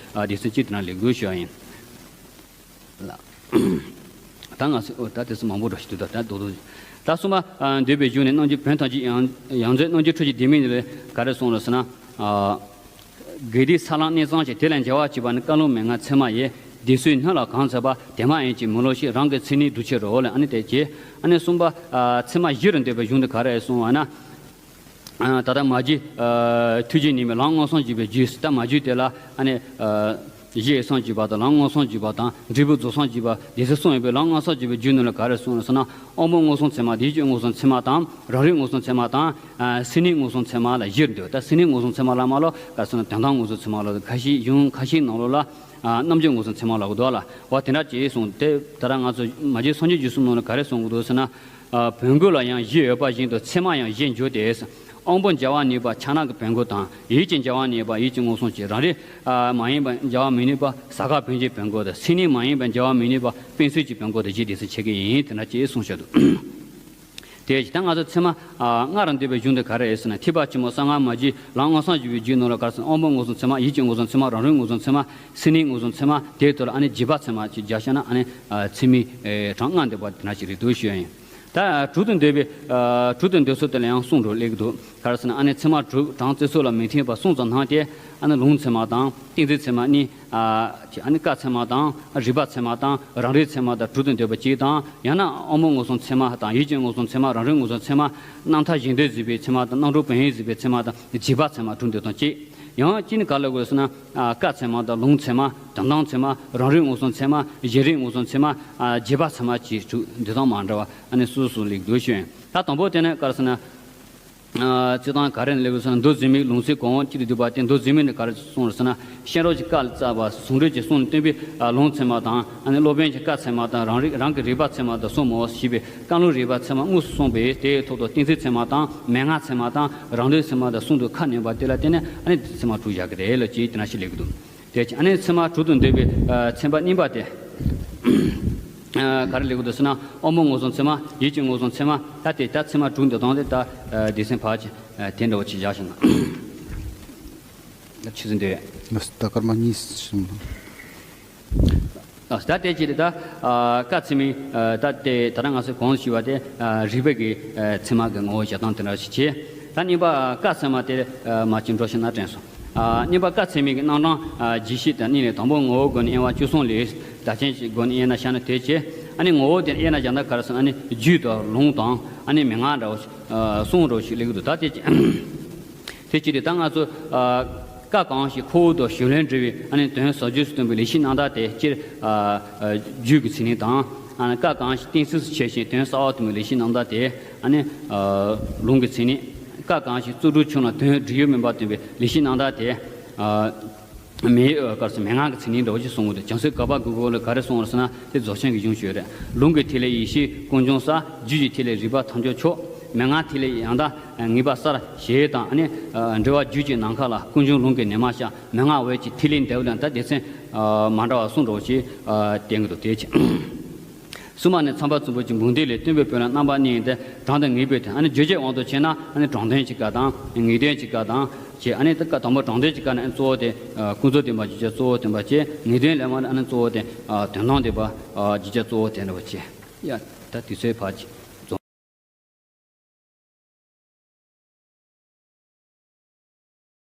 དེ་སྡེ་ཚན་གཅིག་དེ་ན་ལེགས་འགྲུབ་ཞུ་བ་ཡིན། ལ། ད་ང་ཚོ་ཨོ་ད་དེ་ཚོ་མང་པོ་འགྲོ་ཞིག་འདུག་ད་ད་རྡོག་རྡོག་ད་གསུམ་པ་ཨ་འདོད་པའི་གཞུང་ནི་རྣམ་འགྱུར་བོན་ཐམས་ཅད་ཡང་ཡང་རྫོགས་རྣམ་འགྱུར་ཁྲོད་ཀྱི་ལྡེ་མིག་ནི་ག་རེ་གསུངས་ལ་ཟེར་ན། ཨ་དགེ་སྡིག་ས་ལམ་གནས་ཚང་ཞིང་། དེ་ལ་འབྱེར་བ་བཅས་པ་ནི་བཀའ་ལུང་མན་ངག་ཚད་མ་ཡིན། སྡེ་སྲིད་སྣོད་ལ་གང་མཛད་པ། དེ་མ་ཡིན་ཅིང་མི་སླུ་ཞིང་། རང་གི་མཚན་ཉིད་སྒྲུབ་ཕྱིར་རོ་ལ། ཨ་ནི་དེ་བྱས། ཨ་ནི་གསུམ་པ་ཨ་ཚད་མ་བཞི་རུ་འདོད་པའི་གཞུང་དུ་ག་རེ་གསུངས་པ་ན། ཨ་ད་ལྟ་མ་གྱུར་ཨ་ཐུགས་རྗེ་ཉིད་མའི་ལམ་མངོན་སུམ་བརྗོད་པའི་རྒྱུད། ད་མ་གྱུར་དེ་ལ་ཨ་ནི་ཨ་གཞི་ཡི་སངས་རྒྱས་པ་དང་ལམ་མངོན་སུམ་བརྗོད་པ་དང་འབྲས་བུ་རྫོགས་སངས་རྒྱས་པ་སྡེ་ཚན་གསུམ་ཡོད་པའི་ལམ་མངོན་སུམ་བརྗོད་པའི་རྒྱུད་ནང་ལ་ག་རེ་གསུངས་ལ་ཟེར་ན། དབང་པོ་མངོན་སུམ་ཚད་མ་དང་ཡིད་ཀྱི་མངོན་སུམ་ཚད་མ་དང་རང་རིག་མངོན་སུམ་ཚད་མ་དང་ཨ་སེམས་ཉིད་མངོན་སུམ་ཚད་མ་ལ་བཞིར་འདོད། ད་སེམས་ཉིད་མངོན་སུམ་ཚད་མ་ལ་མ་ལོ་ག་རེ་ཟེར་ན་དོན་དམ་མངོན་སུམ་ཚད་མ་ལ་ཁ་ཤས། གཞུང་ཁ་ཤས་ནང་ལོགས་ལ་ཨ་རྣམ་འགྱུར་མངོན་སུམ་ཚད་མ་ལ་གོ་འདུག་ལ། འོ་དེ་འདྲ་ཅིག་གསུངས་ཏེ། ད་ལྟ་ང་ཚོ་མ་གྱུར་སངས་རྒྱས་རྒྱུད་གསུམ་ནང་ལ་ག་རེ་གསུངས་གོ་འདུག་ཟེར་ན། ཨ་བོན་སྐུ་ལ་ཡང་བཞི་ཡོད་པ་བཞིན་དུ་ཚད་མ་ཡང་བཞི་འགྱུར་ཏེ། དབང་པོ་འབྱེར་བ་ནུས་པ་ཕྱག་ན་གི་བོན་སྐུ་དང་། ཡིད་ཀྱི་འབྱེར་བ་ནུས་པ་ཡིད་ཀྱི་མངོན་སུམ་གྱི། རང་རིག་ཨ་མ་ཡིན་པ་འབྱེར་བ་མི་ནུས་པ་ཟ་ཁང་བོན་གྱི་བོན་སྐུ་དང་། སེམས་ཉིད་མ་ཡིན་པ་འབྱེར་བ་མི་ནུས་པ་དཔེ་མཚོན་གྱི་བོན་སྐུ་དང་བཞི་སྡེ་ཚན་ཕྱེ་གི་ཡིན། དེ་འདྲ་ཅིག་གསུངས་བཞག་འདུག་དེ་ད་ང་ཚོ་ཚད་མ་ཨ་ལྔ་རུ་འདོད་པའི་གཞུང་དེ་ག་རེ་ཡིན་ཟེར་ན། ཐེག་པ་ཆེན་པོ་གསང་སྔགས་མ་གྱུར་ལམ་མངོན་སུམ་བརྗོད་པའི་རྒྱུད་ནང་ལ་ག་རེ་ཟེར་ན། དབང་པོ་མངོན་སུམ་ཚད་མ། ཡིད་ཀྱི་མངོན་སུམ་ཚད་མ། རང་རིག་མངོན་སུམ་ཚད་མ། སེམས་ཉིད་མངོན་སུམ་ཚད་མ། དེའི་ཐོག་ལ་ཨ་ནི་རྗེས་དཔག་ཚད་མ་ཅིག་བརྒྱབ་བཞག་ན་ཨ་ནི་ཨ་ཚད་མའི་ཨེ་གྲངས་ལྔ་འདོད་པ་དེ་འདྲ་ཞིག་རེད་འདུག་ཞུ་ཡ་ཡིན། ད་དྲུག་ཏུ་འདོད་པའི་ཨ་དྲུག་ཏུ་འདོད་ཚུལ་དེ་ལ་ཡང་གསུམ་རུ་སླེབས་ཀྱི་འདུག་ག་རེ་ཟེར་ན། ཨ་ནི་ཚད་མ་དྲུག་གྲངས་བརྩི་ཚུལ་ལ་མི་མཐུན་པ་གསུམ་ཙམ་སྣང་སྟེ། ཨ་ནི་ལུང་ཚད་མ་དང་གཏན་ཚིགས་ཚད་མ་གཉིས། ཨ་ཨ་ནི་བཀའ་ཚད་མ་དང་རིགས་པ་ཚད་མ་དང་རང་རིག་ཚད་མ་དང་དྲུག་ཏུ་འདོད་པ་གཅིག་དང་། ཡང་ན་དབང་པོ་མངོན་སུམ་ཚད་མ་དང་ཡིད་ཀྱི་མངོན་སུམ་ཚད་མ། རང་རིག་མངོན་སུམ་ཚད་མ། རྣམ་ཐར་གཞན་དོན་གཟིགས་པའི་ཚད་མ་དང་རྣམ་གྲོལ་བོན་ཡིག་གཟིགས་པའི་ཚད་མ་དང་རྗེས་དཔག་ཚད་མ་དྲུག་འདོད་སྟངས་གཅིག། ཡང་གཅིག་ནི་ག་ལ་དགོས་ཟེར་ན། ཨ་བཀའ་ཚད་མ་དང་ལུང་ཚད་མ། དོན་དམ་ཚད་མ། རང་རིག་མངོན་སུམ་ཚད་མ། གཞན་རིག་མངོན་སུམ་ཚད་མ། ཨ་རྗེས་དཔག་ཚད་མ་བཅས་དྲུག་འདོད་སྟངས་མ་འདྲ་བ་ཨ་ནི་སོ་སོ་སོ་སླེབས་འདུག་ཞུ་ཡིན། ད་དང་པོ་དེ་ནི་ག་རེ་ཟེར་ན། ཨ་རྩི་སྟངས་ག་རེ་ནས་སླེབས་ཟེར་ན། མདོ་འཛིན་མའི་ལུང་ཚིག་གོང་འོག་གཅིག་ཏུ་བསྡུས་པ་སྟེ། མདོ་འཛིན་མའི་ནི་ག་རེ་གསུངས་རེད་ཟེར་ན། གཤེན་རབ་ཀྱི་བཀའ་ལ་བརྩམས་པ་ཟུང་འབྲེལ་གྱི་གསུང་ལ་བསྟན་པའི་ཨ་ལུང་ཚད་མ་དང་། ཨ་ནི་སློབ་དཔོན་གྱི་བཀའ་ཚད་མ་དང་རང་རིག་རང་གི་རིགས་པ་ཚད་མ་དང་གསུམ་མོ་ཞེས་པའི་བཀའ་ལུང་རིགས་པ་ཚད་མ་དངོས་སུ་གསུངས་པས། དེའི་ཐོག་ཏུ་གཏན་ཚིགས་ཚད་མ་དང་མན་ངག་ཚད་མ་དང་རང་རིག་ཚད་མ་དང་གསུམ་དུ་ཁ་བསྣན་པ་དེ་ལ་བརྟེན་ནས་ཨ་ནི་ཚད་མ་དྲུག་བཞག་གི་རེད་ལ་ཅེས་དེ་འདྲ་ཞིག་སླེབས་ཀྱི་འདུག་དེ་ཨ་ནི་ཚད་མ་དྲུག་ཏུ་འདོད་པའི་ཨ་ཚན་པ་གཉིས་པ་དེ། ཨ་ག་རེ་སླེབས་ཀྱི་འདུག་ཟེར་ན། དབང་པོ་མངོན་སུམ་ཚད་མ། ཡིད་ཀྱི་མངོན་སུམ་ཚད་མ། ད་དེ་ད་ཚད་མ་དྲུག་འདོད་སྟངས་དེ་ད་ཨ་སྡེ་ཚན་ཕལ་ཆེར་ཨ་དེ་འདྲ་བོ་ཅིག་བཞག་བཞག་ན། ད་ཆུ་ཚོད་འདི། ལགས་སོ། ད་སྐར་མ་གཉིས་ཕྱིན་སོང་། ལགས་སོ། ད་དེ་ཅི་རེད། ད་ཨ་བཀའ་ཚད་མའི་ཨ་ད་དེ་ད་ལྟ་ང་ཚོས་གོང་དུ་ཞུས་པ་དེ་ཨ་རིགས་པའི་གི་ཨ་ཚད་མ་གི་ངོ་བོ་བཞག་སྟངས་དེ་འདྲ་ཞིག་བྱས། ད་གཉིས་པ་བཀའ་ཚད་མ་དེ་ཨ་མ་ཅིག་འགྲོ་ཤེས་ན་དྲན་སོང་། ཨ་གཉིས་པ་བཀའ་ཚད་མའི་གི་རྣམ་གྲངས་ཨ་རྒྱས་བཤད་དང་གཉིས་ལས། དང་པོ་ངོ་བོའི་སྒོ་ནས་དབྱེ་བ་བཅུ་གསུམ་ལས། བརྡ་ཆད་ཀྱི་སྒོ་ནས་དབྱེ་ན་བཤད་ན་དེ་བྱས། ཨ་ནི་ངོ་བོ་དེ་དབྱེ་ན་བཞག་ན་ག་རེ་ཟེར་ན། ཨ་ནི་རྒྱུད་དང་ལུང་དང་ཨ་ནི་མན་ངག་འདྲ་བོ་ཞིག་ཨ་གསུམ་འདྲ་བོ་ཞིག་སླེབས་ཀྱི་འདུག་ད་དེ་བྱས། དེ་ཅི་རེད། ད་ང་ཚོ་ཨ་བཀའ་གང་ཞིག་ཁོ་བོ་དང་གཞུང་ལས་འབྲེལ་བའི་ཨ་ནི་དོན་ཟབ་རྒྱས་སུ་སྟོན་པའི་ལེགས་བཤད་རྣམ་ཐར་དེ་སྤྱིར་ཨ་ཨ་རྒྱུད་ཀྱི་མཚན་ཉིད་དང་། ཨ་ནི་བཀའ་གང་ཞིག་གཏན་ཚིགས་སུ་བྱས་ཤིང་དོན་གསལ་བར་སྟོན་པའི་ལེགས་བཤད་རྣམ་ཐར་དེ་ཨ་ནི་ཨ་ལུང་གི་མཚན་ཉིད། བཀའ་གང་ཞིག་རྩོད་སྒྲུབ་ཆོས་རྣམས་དོན་སྒྲིབ་གཡོགས་མིན་པར་སྟོན་པའི་ལེགས་བཤད་རྣམ་ཐར་དེ་ཨ་མེ་ཨ་ག་རེ་ཟེར། མན་ངག་གི་མཚན་ཉིད་འདྲ་བོ་ཞིག་གསུངས་ཡོད་དེ། བྱང་སེམས་བཀའ་པོད་དགུ་པོ་ལ་ག་རེ་གསུངས་ཡོད་ཟེར་ན། དེ་རྫོགས་ཆེན་གྱི་གཞུང་ཞུས་རེད། ལུང་གི་ཐིག་ལེས་ཡེ་ཤེས་ཀུན་འབྱུང་གསལ། རྒྱུད་ཀྱི་ཐིག་ལེས་རིག་པ་ཐམས་ཅད་ཆོད། མན་ངག་ཐིག་ལེས་ཡང་དག་ངེས་པ་གསལ། ཞེས་དང་། ཨ་ནི་ཨ་འགྲེལ་པ་རྒྱུད་ཀྱི་ནམ་མཁའ་ལ། ཀུན་འབྱུང་ལུང་གི་ཉི་མ་ཤར། མན་ངག་འོད་ཀྱི་ཐིག་ལེ་འདེབས་ལ། ད་སྡེ་ཚན་ཨ་མ་འདྲ་བ་གསུམ་འདྲ་བོ་ཞིག་ཨ་བསྟན་གྱི་འདུག་དེ་བྱས། གསུམ་པ་ནི་མཚམས་པ་གཙུག་ཕུད་ཀྱི་འབུམ་སྡེ་ལས། སྟོན་པའི་དཔོན་སློབ་རྣམ་པ་གཉིས་ཡིན་ཏེ། དྲང་དང་ངེས་པའི་དོན། ཨ་ནི་བརྗོད་བྱའི་དབང་དུ་བྱས་ན་ཨ་ནི་དྲང་དོན་གྱི་བཀའ་དང་ངེས་དོན་གྱི་བཀའ་དང་བྱས། ཨ་ནི་ད་བཀའ་དང་པོ་དྲང་དོན་གྱི་བཀའ་ནི་ཨ་ནི་གཙོ་བོ་དེ་ཨ་ཀུན་རྫོབ་བདེན་པ་རྒྱུ་ཆ་གཙོ་བོ་བསྟན་པ་བྱས། ངེས་དོན་ལས་མ་ནི་ཨ་ནི་གཙོ་བོ་དེ་ཨ་དོན་དམ་བདེན་པ་ཨ་རྒྱུ་ཆ་གཙོ་བོ་དེ་འདྲ་བ་བྱས། ཡ་ད་དུས་ཚོད་ཕར་ཅིག